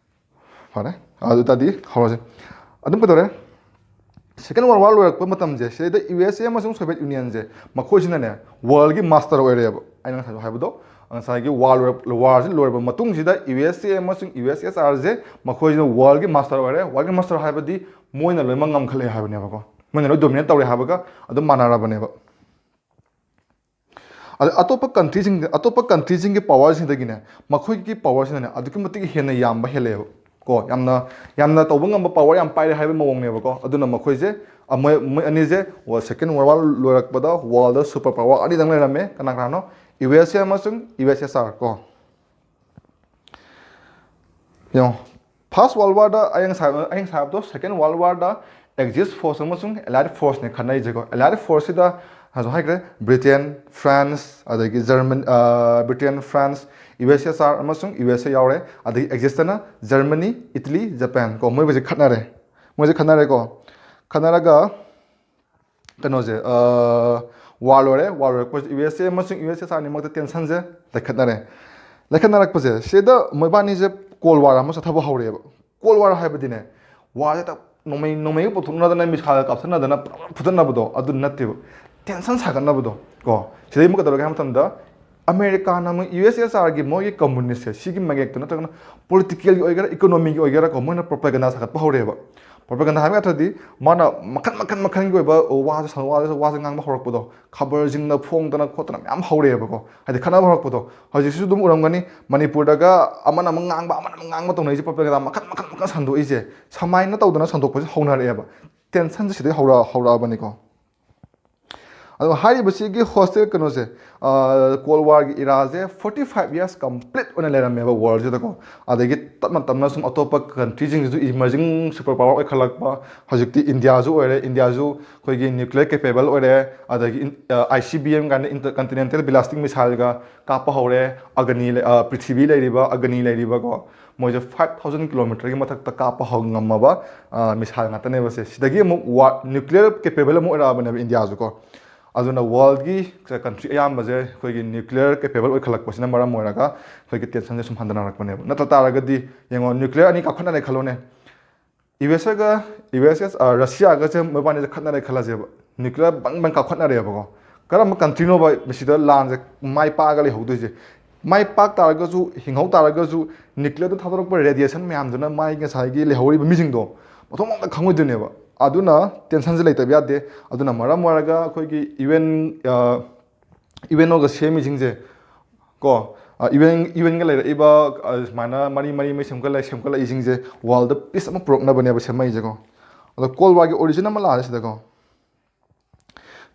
ꯐꯔꯦ, ꯑꯗꯨ ꯇꯥꯔꯗꯤ ꯍꯧꯔꯁꯦ꯫ ꯑꯗꯨꯝ ꯀꯩꯗꯧꯔꯦ? ꯁꯦꯀꯦꯟ ꯋꯥꯔꯜ ꯋꯥꯔ ꯂꯣꯏꯔꯛꯄ ꯃꯇꯝꯁꯦ ꯁꯤꯗꯩꯗ ꯌꯨ ꯑꯦꯁ ꯑꯦ ꯑꯃꯁꯨꯡ ꯁꯣꯚꯤꯌꯦꯠ ꯌꯨꯅꯤꯌꯟꯁꯦ ꯃꯈꯣꯏꯁꯤꯅꯅꯦ ꯋꯥꯔꯜꯒꯤ ꯃꯥꯁꯇꯔ ꯑꯣꯏꯔꯦꯕ꯫ ꯑꯩꯅ ꯉꯁꯥꯏꯁꯨ ꯍꯥꯏꯕꯗꯣ, ꯉꯁꯥꯏꯒꯤ ꯋꯥꯔ ꯂꯣꯏꯔꯛ- ꯋꯥꯔꯁꯤ ꯂꯣꯏꯔꯕ ꯃꯇꯨꯡꯁꯤꯗ ꯌꯨ ꯑꯦꯁ ꯑꯦ ꯑꯃꯁꯨꯡ ꯌꯨ ꯑꯦꯁ ꯑꯦꯁ ꯑꯥꯔꯁꯦ ꯃꯈꯣꯏꯁꯤꯅ ꯋꯥꯔꯜꯒꯤ ꯃꯥꯁꯇꯔ ꯑꯣꯏꯔꯦ꯫ ꯋꯥꯔꯜꯒꯤ ꯃꯥꯁꯇꯔ ꯍꯥꯏꯕꯗꯤ ꯃꯣꯏꯅ ꯂꯣꯏꯅꯃꯛ ꯉꯝꯈꯠꯂꯛꯑꯦ ꯍꯥꯏꯕꯅꯦꯕꯀꯣ꯫ ꯃꯣꯏꯅ ꯂꯣꯏ ꯗꯣꯃꯤꯅꯦꯠ ꯇꯧꯔꯦ ꯍꯥꯏꯕꯒ ꯑꯗꯨꯝ ꯃꯥꯟꯅꯔꯕꯅꯦꯕ꯫ ꯑꯗ ꯑꯇꯣꯞꯄ ꯀꯟꯇ꯭ꯔꯤꯁꯤꯡ ꯑꯇꯣꯞꯄ ꯀꯟꯇ꯭ꯔꯤꯁꯤꯡꯒꯤ ꯄꯋꯥꯔꯁꯤꯡꯗꯒꯤꯅꯦ ꯃꯈꯣꯏꯒꯤ ꯄꯋꯥꯔꯁꯤꯅꯅꯦ ꯑꯗꯨꯛꯀꯤ ꯃꯇꯤꯛ ꯍꯦꯟꯅ ꯌꯥꯝꯕ ꯍꯦꯜꯂꯛꯑꯦꯕ ꯀꯣ꯫ ꯌꯥꯝꯅ ꯌꯥꯝꯅ ꯇꯧꯕ ꯉꯝꯕ ꯄꯋꯥꯔ ꯌꯥꯝ ꯄꯥꯏꯔꯦ ꯍꯥꯏꯕ ꯃꯑꯣꯡꯅꯦꯕꯀꯣ꯫ ꯑꯗꯨꯅ ꯃꯈꯣꯏꯁꯦ ꯑ, ꯃꯣꯏ ꯃꯣꯏ ꯑꯅꯤꯁꯦ ꯁꯦꯀꯦꯟ ꯋꯥꯔꯜ ꯋꯥꯔ ꯂꯣꯏꯔꯛꯄꯗ ꯋꯥꯔꯜꯗ ꯁꯨꯄꯔ ꯄꯋꯥꯔ ꯑꯅꯤꯗꯪ ꯂꯩꯔꯝꯃꯦ꯫ ꯀꯅꯥ ꯀꯅꯥꯅꯣ? ꯌꯨ ꯑꯦꯁ ꯑꯦ ꯑꯃꯁꯨꯡ ꯌꯨ ꯑꯦꯁ ꯑꯦꯁ ꯑꯥꯔ ꯀꯣ꯫ ꯌꯦꯡꯉꯣ, First World War ꯗ ꯑꯩ ꯉꯁꯥꯏ ꯑꯩ ꯉꯁꯥꯏ ꯍꯥꯏꯕꯗꯣ, Second World War ꯗ Axis force ꯑꯃꯁꯨꯡ Allied force ꯅꯦ ꯈꯠꯅꯩꯁꯦꯀꯣ꯫ Allied force ꯁꯤꯗ ꯍꯧꯖꯤꯛ ꯍꯥꯏꯈ꯭ꯔꯦ, Britain, France, ꯑꯗꯒꯤ German, Britain, France, U S S R ꯑꯃꯁꯨꯡ U S A ꯌꯥꯎꯔꯦ꯫ ꯑꯗꯒꯤ Axis ꯇꯅ Germany, Italy, Japan ꯀꯣ, ꯃꯣꯏ ꯃꯈꯩꯁꯦ ꯈꯠꯅꯔꯦ꯫ ꯃꯣꯏꯁꯦ ꯈꯠꯅꯔꯦꯀꯣ꯫ ꯈꯠꯅꯔꯒ ꯀꯩꯅꯣꯁꯦ, ꯋꯥꯔ ꯂꯣꯏꯔꯦ꯫ ꯋꯥꯔ ꯂꯣꯏꯔꯛꯄꯁꯦ U S A ꯑꯃꯁꯨꯡ U S S R ꯑꯅꯤꯃꯛꯇ ꯇꯦꯟꯁꯟꯁꯦ ꯂꯩꯈꯠꯅꯔꯦ꯫ ꯂꯩꯈꯠꯅꯔꯛꯄꯁꯦ ꯁꯤꯗ ꯃꯣꯏꯕꯥꯅꯤꯁꯦ Cold War ꯑꯃ ꯆꯠꯊꯕ ꯍꯧꯔꯛꯑꯦꯕ꯫ Cold War ꯍꯥꯏꯕꯗꯤꯅꯦ, ꯋꯥꯔꯁꯦ ꯍꯦꯛꯇ ꯅꯣꯡꯃꯩ ꯅꯣꯡꯃꯩꯒ ꯄꯨꯊꯣꯛꯅꯗꯅ, ꯃꯤꯁꯥꯏꯜꯒ ꯀꯥꯞꯊꯠꯅꯗꯅ ꯄꯨꯔꯥ ꯐꯨꯗꯠꯅꯕꯗꯣ ꯑꯗꯨ ꯅꯠꯇꯦꯕ꯫ ꯇꯦꯟꯁꯟ ꯁꯥꯒꯠꯅꯕꯗꯣ ꯀꯣ꯫ ꯁꯤꯗꯩ ꯑꯃꯨꯛ ꯀꯩꯗꯧꯔꯒꯦ ꯍꯥꯏꯕ ꯃꯇꯝꯗ, ꯑꯃꯦꯔꯤꯀꯥꯅ ꯑꯃꯨꯛ U S S R ꯒꯤ ꯃꯣꯏꯒꯤ ꯀꯝꯃꯨꯅꯤꯁꯁꯦ, ꯁꯤꯒꯤ ꯃꯌꯦꯛꯇ ꯅꯠꯇ꯭ꯔꯒꯅ ꯄꯣꯂꯤꯇꯤꯀꯦꯜꯒꯤ ꯑꯣꯏꯒꯦꯔꯥ, ꯏꯀꯣꯅꯣꯃꯤꯒꯤ ꯑꯣꯏꯒꯦꯔꯥ ꯀꯣ, ꯃꯣꯏꯅ ꯄ꯭ꯔꯣꯄꯦꯒꯟꯗꯥ ꯁꯥꯒꯠꯄ ꯍꯧꯔꯛꯑꯦꯕ꯫ ꯄ꯭ꯔꯣꯄꯦꯒꯟꯗꯥ ꯍꯥꯏꯕ ꯅꯠꯇ꯭ꯔꯗꯤ ꯃꯥꯅ ꯃꯈꯟ ꯃꯈꯟ ꯃꯈꯟꯒꯤ ꯑꯣꯏꯕ ꯋꯥꯁꯦ ꯁꯟ-, ꯋꯥꯁꯦ, ꯋꯥꯁꯦ ꯉꯥꯡꯕ ꯍꯧꯔꯛꯄꯗꯣ, ꯈꯕꯔꯁꯤꯡꯗ ꯐꯣꯡꯗꯅ ꯈꯣꯠꯇꯅ ꯃꯌꯥꯝ ꯍꯧꯔꯛꯑꯦꯕꯀꯣ꯫ ꯍꯥꯏꯗꯤ ꯈꯠꯅꯕ ꯍꯧꯔꯛꯄꯗꯣ꯫ ꯍꯧꯖꯤꯛꯁꯤꯁꯨ ꯑꯗꯨꯝ ꯎꯔꯝꯒꯅꯤ, ꯃꯅꯤꯄꯨꯔꯗꯒ ꯑꯃꯅ ꯑꯃ ꯉꯥꯡꯕ, ꯑꯃꯅ ꯑꯃ ꯉꯥꯡꯕ ꯇꯧꯅꯩꯁꯦ, ꯄ꯭ꯔꯣꯄꯦꯒꯟꯗꯥ ꯃꯈꯟ ꯃꯈꯟ ꯃꯈꯟ ꯁꯟꯗꯣꯛꯏꯁꯦ꯫ ꯁꯨꯃꯥꯏꯅ ꯇꯧꯗꯅ ꯁꯟꯗꯣꯛꯄꯁꯦ ꯍꯧꯅꯔꯛꯑꯦꯕ꯫ ꯇꯦꯟꯁꯟꯁꯦ ꯁꯤꯗꯩ ꯍꯧꯔ-, ꯍꯧꯔꯛꯑꯕꯅꯤꯀꯣ꯫ ꯑꯗꯣ ꯍꯥꯏꯔꯤꯕꯁꯤꯒꯤ ꯍꯣꯁꯇꯦꯜ ꯀꯩꯅꯣꯁꯦ, call ꯋꯥꯔꯒꯤ ꯏꯔꯥꯁꯦ forty five years complete ꯑꯣꯏꯅ ꯂꯩꯔꯝꯃꯦꯕ ꯋꯥꯔꯜꯁꯤꯗꯀꯣ꯫ ꯑꯗꯒꯤ ꯇꯞꯅ ꯇꯞꯅ ꯁꯨꯝ ꯑꯇꯣꯞꯄ ꯀꯟꯇ꯭ꯔꯤꯁꯤꯡꯁꯤꯁꯨ ꯏꯃꯔꯖꯤꯡ ꯁꯨꯄꯔ ꯄꯥꯋꯔ ꯑꯣꯏꯈꯠꯂꯛꯄ, ꯍꯧꯖꯤꯛꯇꯤ ꯏꯟꯗꯤꯌꯥꯁꯨ ꯑꯣꯏꯔꯦ, ꯏꯟꯗꯤꯌꯥꯁꯨ ꯑꯩꯈꯣꯏꯒꯤ ꯅ꯭ꯌꯨꯀ꯭ꯂꯤꯌꯔ ꯀꯦꯄꯦꯕꯜ ꯑꯣꯏꯔꯦ꯫ ꯑꯗꯒꯤ ꯑꯥꯏ ꯁꯤ ꯕꯤ ꯑꯦꯝ ꯀꯥꯏꯅ ꯏꯟꯇꯔ ꯀꯟꯇꯤꯅꯦꯟꯇꯦꯜ ꯕꯦꯂꯤꯁꯇꯤꯛ ꯃꯤꯁꯥꯏꯜꯒ ꯀꯥꯞꯄ ꯍꯧꯔꯦ꯫ ꯑꯒꯅꯤ ꯂꯩ-, ꯑ, ꯄ꯭ꯔꯤꯊꯤꯕꯤ ꯂꯩꯔꯤꯕ, ꯑꯒꯅꯤ ꯂꯩꯔꯤꯕꯀꯣ, ꯃꯣꯏꯁꯦ five thousand kilometer ꯒꯤ ꯃꯊꯛꯇ ꯀꯥꯞꯄ ꯍꯧ-, ꯉꯝꯃꯕ, ꯑ, ꯃꯤꯁꯥꯏꯜ ꯉꯥꯛꯇꯅꯦꯕ ꯁꯦ꯫ ꯁꯤꯗꯒꯤ ꯑꯃꯨꯛ ꯋꯥꯔ, ꯅ꯭ꯌꯨꯀ꯭ꯂꯤꯌꯔ ꯀꯦꯄꯦꯕꯜ ꯑꯃ ꯑꯣꯏꯔꯛꯑꯕꯅꯦꯕ ꯏꯟꯗꯤꯌꯥꯁꯨ ꯀꯣ꯫ ꯑꯗꯨꯅ ꯋꯥꯔꯜꯒꯤ ꯀꯟꯇ꯭ꯔꯤ ꯑꯌꯥꯝꯕꯁꯦ ꯑꯩꯈꯣꯏꯒꯤ ꯅ꯭ꯌꯨꯀ꯭ꯂꯤꯌꯔ ꯀꯦꯄꯦꯕꯜ ꯑꯣꯏꯈꯠꯂꯛꯄꯁꯤꯅ ꯃꯔꯝ ꯑꯣꯏꯔꯒ ꯑꯩꯈꯣꯏꯒꯤ ꯇꯦꯟꯁꯟꯁꯦ ꯁꯨꯝ ꯍꯟꯊꯅꯔꯛꯄꯅꯦꯕ꯫ ꯅꯠꯇ ꯇꯥꯔꯒꯗꯤ ꯌꯦꯡꯉꯣ, ꯅ꯭ꯌꯨꯀ꯭ꯂꯤꯌꯔ ꯑꯅꯤ ꯀꯥꯞꯈꯠꯅꯔꯦ ꯈꯜꯂꯣꯅꯦ, ꯌꯨ ꯑꯦꯁ ꯑꯦꯒ, ꯌꯨ ꯑꯦꯁ ꯑꯦꯁ, ꯑ, ꯔꯁꯤꯌꯥꯒꯁꯦ ꯃꯣꯏꯕꯥꯅꯤꯁꯦ ꯈꯠꯅꯔꯦ ꯈꯜꯂꯁꯦꯕ, ꯅ꯭ꯌꯨꯀ꯭ꯂꯤꯌꯔ ꯕꯪ ꯕꯪ ꯀꯥꯞꯈꯠꯅꯔꯦꯕꯀꯣ꯫ ꯀꯔꯝꯕ ꯀꯟꯇ꯭ꯔꯤꯅꯣꯕ ꯃꯁꯤꯗ ꯂꯥꯟꯁꯦ ꯃꯥꯏ ꯄꯥꯛꯑꯒ ꯂꯩꯍꯧꯗꯣꯏꯁꯦ? ꯃꯥꯏ ꯄꯥꯛ ꯇꯥꯔꯒꯁꯨ, ꯍꯤꯡꯍꯧ ꯇꯥꯔꯒꯁꯨ, ꯅ꯭ꯌꯨꯀ꯭ꯂꯤꯌꯔꯗ ꯊꯥꯗꯣꯔꯛꯄ ꯔꯦꯗꯤꯌꯦꯁꯟ ꯃꯌꯥꯝꯗꯨꯅ ꯃꯥꯏ ꯉꯁꯥꯏꯒꯤ ꯂꯩꯍꯧꯔꯤꯕ ꯃꯤꯁꯤꯡꯗꯣ ꯃꯊꯣꯡ ꯑꯝꯇ ꯈꯪꯉꯣꯏꯗꯣꯏꯅꯦꯕ꯫ ꯑꯗꯨꯅ ꯇꯦꯟꯁꯟꯁꯦ ꯂꯩꯇꯕ ꯌꯥꯗꯦ꯫ ꯑꯗꯨꯅ ꯃꯔꯝ ꯑꯣꯏꯔꯒ ꯑꯩꯈꯣꯏꯒꯤ ꯌꯨ ꯑꯦꯟ, ꯑ, ꯌꯨ ꯑꯦꯟ ꯑꯣꯒ ꯁꯦꯝꯃꯤꯁꯤꯡꯁꯦ ꯀꯣ, ꯌꯨ ꯑꯦꯟ, ꯌꯨ ꯑꯦꯟꯒ ꯂꯩꯔꯛꯏꯕ, ꯑ, ꯁꯨꯃꯥꯏꯅ ꯃꯔꯤ ꯃꯔꯤ ꯃꯔꯤ ꯁꯦꯝꯒꯠꯂ-, ꯁꯦꯝꯒꯠꯂꯛꯏꯁꯤꯡꯁꯦ ꯋꯥꯔꯜꯗ ꯄꯤꯁ ꯑꯃ ꯄꯨꯔꯛꯅꯕꯅꯦꯕ ꯁꯦꯝꯃꯛꯏꯁꯦꯀꯣ꯫ ꯑꯗꯣ ꯀꯣꯜ ꯋꯥꯔꯒꯤ ꯑꯣꯔꯤꯖꯤꯟ ꯑꯃ ꯂꯥꯛꯑꯦ ꯁꯤꯗꯀꯣ꯫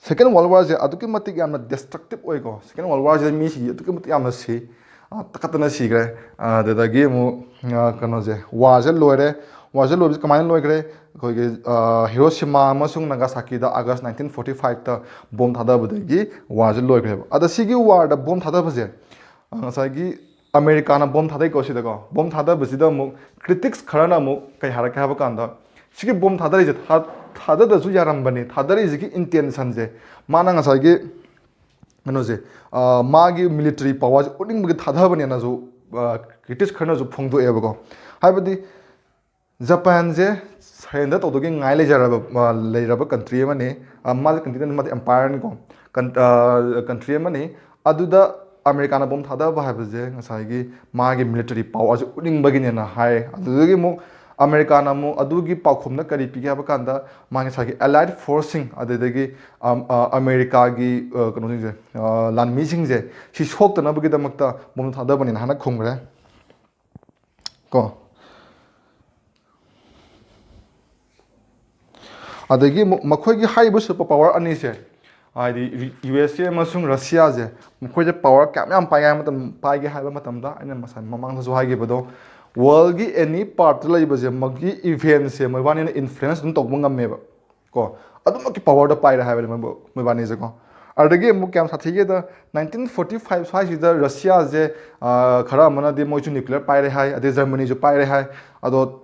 ꯁꯦꯀꯦꯟ ꯋꯥꯔꯜ ꯋꯥꯔꯁꯦ ꯑꯗꯨꯛꯀꯤ ꯃꯇꯤꯛ ꯌꯥꯝꯅ ꯗꯦꯁꯇ꯭ꯔꯛꯇꯤꯞ ꯑꯣꯏꯀꯣ꯫ ꯁꯦꯀꯦꯟ ꯋꯥꯔꯜ ꯋꯥꯔꯁꯤꯗ ꯃꯤꯁꯤꯡꯁꯦ ꯑꯗꯨꯛꯀꯤ ꯃꯇꯤꯛ ꯌꯥꯝꯅ ꯁꯤ꯫ ꯇꯛꯈꯠꯇꯅ ꯁꯤꯈ꯭ꯔꯦ꯫ ꯑꯗꯨꯗꯒꯤ ꯑꯃꯨꯛ ꯀꯩꯅꯣꯁꯦ, ꯋꯥꯔꯁꯦ ꯂꯣꯏꯔꯦ꯫ ꯋꯥꯔꯁꯦ ꯂꯣꯏꯕꯁꯦ ꯀꯃꯥꯏꯅ ꯂꯣꯏꯈ꯭ꯔꯦ? ꯑꯩꯈꯣꯏꯒꯤ ꯍꯤꯔꯣꯁꯤꯃꯥ ꯑꯃꯁꯨꯡ ꯅꯥꯒꯥꯁꯥꯀꯤꯗ ꯑꯥꯒꯁ ꯅꯥꯏꯟꯇꯤꯟ ꯐꯣꯔꯇꯤ ꯐꯥꯏꯚꯇ ꯕꯣꯝ ꯊꯥꯗꯕꯗꯒꯤ ꯋꯥꯔꯁꯦ ꯂꯣꯏꯈ꯭ꯔꯦꯕ꯫ ꯑꯗ ꯁꯤꯒꯤ ꯋꯥꯔꯗ ꯕꯣꯝ ꯊꯥꯗꯕꯁꯦ, ꯉꯁꯥꯏꯒꯤ ꯑꯃꯦꯔꯤꯀꯥꯅ ꯕꯣꯝ ꯊꯥꯗꯩꯀꯣ ꯁꯤꯗꯀꯣ꯫ ꯕꯣꯝ ꯊꯥꯗꯕꯁꯤꯗ ꯑꯃꯨꯛ ꯀ꯭ꯔꯤꯇꯤꯛꯁ ꯈꯔꯅ ꯑꯃꯨꯛ ꯀꯩ ꯍꯥꯏꯔꯛꯀꯦ ꯍꯥꯏꯕ ꯀꯥꯟꯗ, ꯁꯤꯒꯤ ꯕꯣꯝ ꯊꯥꯗꯔꯤꯁꯦ ꯊꯥ-, ꯊꯥꯗꯗ꯭ꯔꯁꯨ ꯌꯥꯔꯝꯕꯅꯤ, ꯊꯥꯗꯔꯤꯁꯤꯒꯤ ꯏꯟꯇꯦꯟꯁꯟꯁꯦ, ꯃꯥꯅ ꯉꯁꯥꯏꯒꯤ ꯀꯩꯅꯣꯁꯦ, ꯃꯥꯒꯤ ꯃꯤꯂꯤꯇꯔꯤ ꯄꯋꯥꯔꯁꯦ ꯎꯠꯅꯤꯡꯕꯒꯤ ꯊꯥꯗꯕꯅꯦꯅꯁꯨ ꯀ꯭ꯔꯤꯇꯤꯛꯁ ꯈꯔꯅꯁꯨ ꯐꯣꯡꯗꯣꯛꯑꯦꯕꯀꯣ꯫ ꯍꯥꯏꯕꯗꯤ ꯖꯄꯥꯟꯁꯦ ꯁꯔꯦꯟꯗꯔ ꯇꯧꯗꯧꯒꯤ ꯉꯥꯏ ꯂꯩꯖꯔꯕ, ꯂꯩꯔꯕ ꯀꯟꯇ꯭ꯔꯤ ꯑꯃꯅꯤ꯫ ꯃꯥꯁꯦ ꯀꯟꯇ꯭ꯔꯤ ꯅꯠꯇꯦ, ꯃꯥꯗꯤ ꯑꯦꯝꯄꯥꯌꯔꯅꯤꯀꯣ꯫ ꯀꯟꯇ꯭ꯔꯤ ꯑꯃꯅꯤ꯫ ꯑꯗꯨꯗ ꯑꯃꯦꯔꯤꯀꯥꯅ ꯕꯣꯝ ꯊꯥꯗꯕ ꯍꯥꯏꯕꯁꯦ ꯉꯁꯥꯏꯒꯤ ꯃꯥꯒꯤ ꯃꯤꯂꯤꯇꯔꯤ ꯄꯋꯥꯔꯁꯦ ꯎꯠꯅꯤꯡꯕꯒꯤꯅꯦꯅ ꯍꯥꯏ꯫ ꯑꯗꯨꯗꯒꯤ ꯑꯃꯨꯛ ꯑꯃꯦꯔꯤꯀꯥꯅ ꯑꯃꯨꯛ ꯑꯗꯨꯒꯤ ꯄꯥꯎꯈꯨꯝꯅ ꯀꯔꯤ ꯄꯤꯒꯦ ꯍꯥꯏꯕ ꯀꯥꯟꯗ, ꯃꯥꯒꯤ ꯉꯁꯥꯏꯒꯤ ꯑꯦꯂꯥꯏꯠ ꯐꯣꯔꯁꯁꯤꯡ, ꯑꯗꯨꯗꯒꯤ ꯑꯃꯦꯔꯤꯀꯥꯒꯤ ꯀꯩꯅꯣꯁꯤꯡꯁꯦ, ꯂꯥꯟꯃꯤꯁꯤꯡꯁꯦ ꯁꯤ ꯁꯣꯛꯇꯅꯕꯒꯤꯗꯃꯛꯇ ꯕꯣꯝ ꯊꯥꯗꯕꯅꯦꯅ ꯍꯥꯏꯅ ꯈꯨꯝꯈ꯭ꯔꯦ ꯀꯣ꯫ ꯑꯗꯒꯤ ꯑꯃꯨꯛ ꯃꯈꯣꯏꯒꯤ ꯍꯥꯏꯔꯤꯕ ꯁꯨꯄꯔ ꯄꯋꯥꯔ ꯑꯅꯤꯁꯦ, ꯍꯥꯏꯗꯤ ꯌꯨ ꯑꯦꯁ ꯑꯦ ꯑꯃꯁꯨꯡ ꯔꯁꯤꯌꯥꯁꯦ, ꯃꯈꯣꯏꯁꯦ ꯄꯋꯥꯔ ꯀꯌꯥꯝ ꯌꯥꯝ ꯄꯥꯏꯒꯦ ꯍꯥꯏꯕ ꯃꯇꯝ, ꯄꯥꯏꯒꯦ ꯍꯥꯏꯕ ꯃꯇꯝꯗ, ꯑꯩꯅ ꯃꯁꯥ ꯃꯃꯥꯡꯗꯁꯨ ꯍꯥꯏꯈꯤꯕꯗꯣ, ꯋꯥꯔꯜꯒꯤ ꯑꯦꯅꯤ ꯄꯥꯔꯠꯇ ꯂꯩꯕꯁꯦ, ꯃꯥꯒꯤ ꯏꯚꯦꯟꯁꯦ ꯃꯣꯏꯕꯥꯅꯤꯅ ꯏꯟꯐ꯭ꯂꯨꯌꯦꯟꯁ ꯑꯗꯨꯝ ꯇꯧꯕ ꯉꯝꯃꯦꯕ ꯀꯣ꯫ ꯑꯗꯨꯃꯛꯀꯤ ꯄꯋꯥꯔꯗ ꯄꯥꯏꯔꯦ ꯍꯥꯏꯕꯅꯤ ꯃꯣꯏꯕꯨ-, ꯃꯣꯏꯕꯥꯅꯤꯁꯦ ꯀꯣ꯫ ꯑꯗꯒꯤ ꯑꯃꯨꯛ ꯀꯌꯥꯝ ꯁꯥꯊꯤꯒꯦꯗ, ꯅꯥꯏꯟꯇꯤꯟ ꯐꯣꯔꯇꯤ ꯐꯥꯏꯚ ꯁ꯭ꯋꯥꯏꯁꯤꯗ ꯔꯁꯤꯌꯥꯁꯦ, ꯈꯔ ꯑꯃꯅꯗꯤ ꯃꯣꯏꯁꯨ ꯅ꯭ꯌꯨꯀ꯭ꯂꯤꯌꯔ ꯄꯥꯏꯔꯦ ꯍꯥꯏ, ꯑꯗꯩ ꯖꯔꯃꯅꯤꯁꯨ ꯄꯥꯏꯔꯦ ꯍꯥꯏ꯫ ꯑꯗꯣ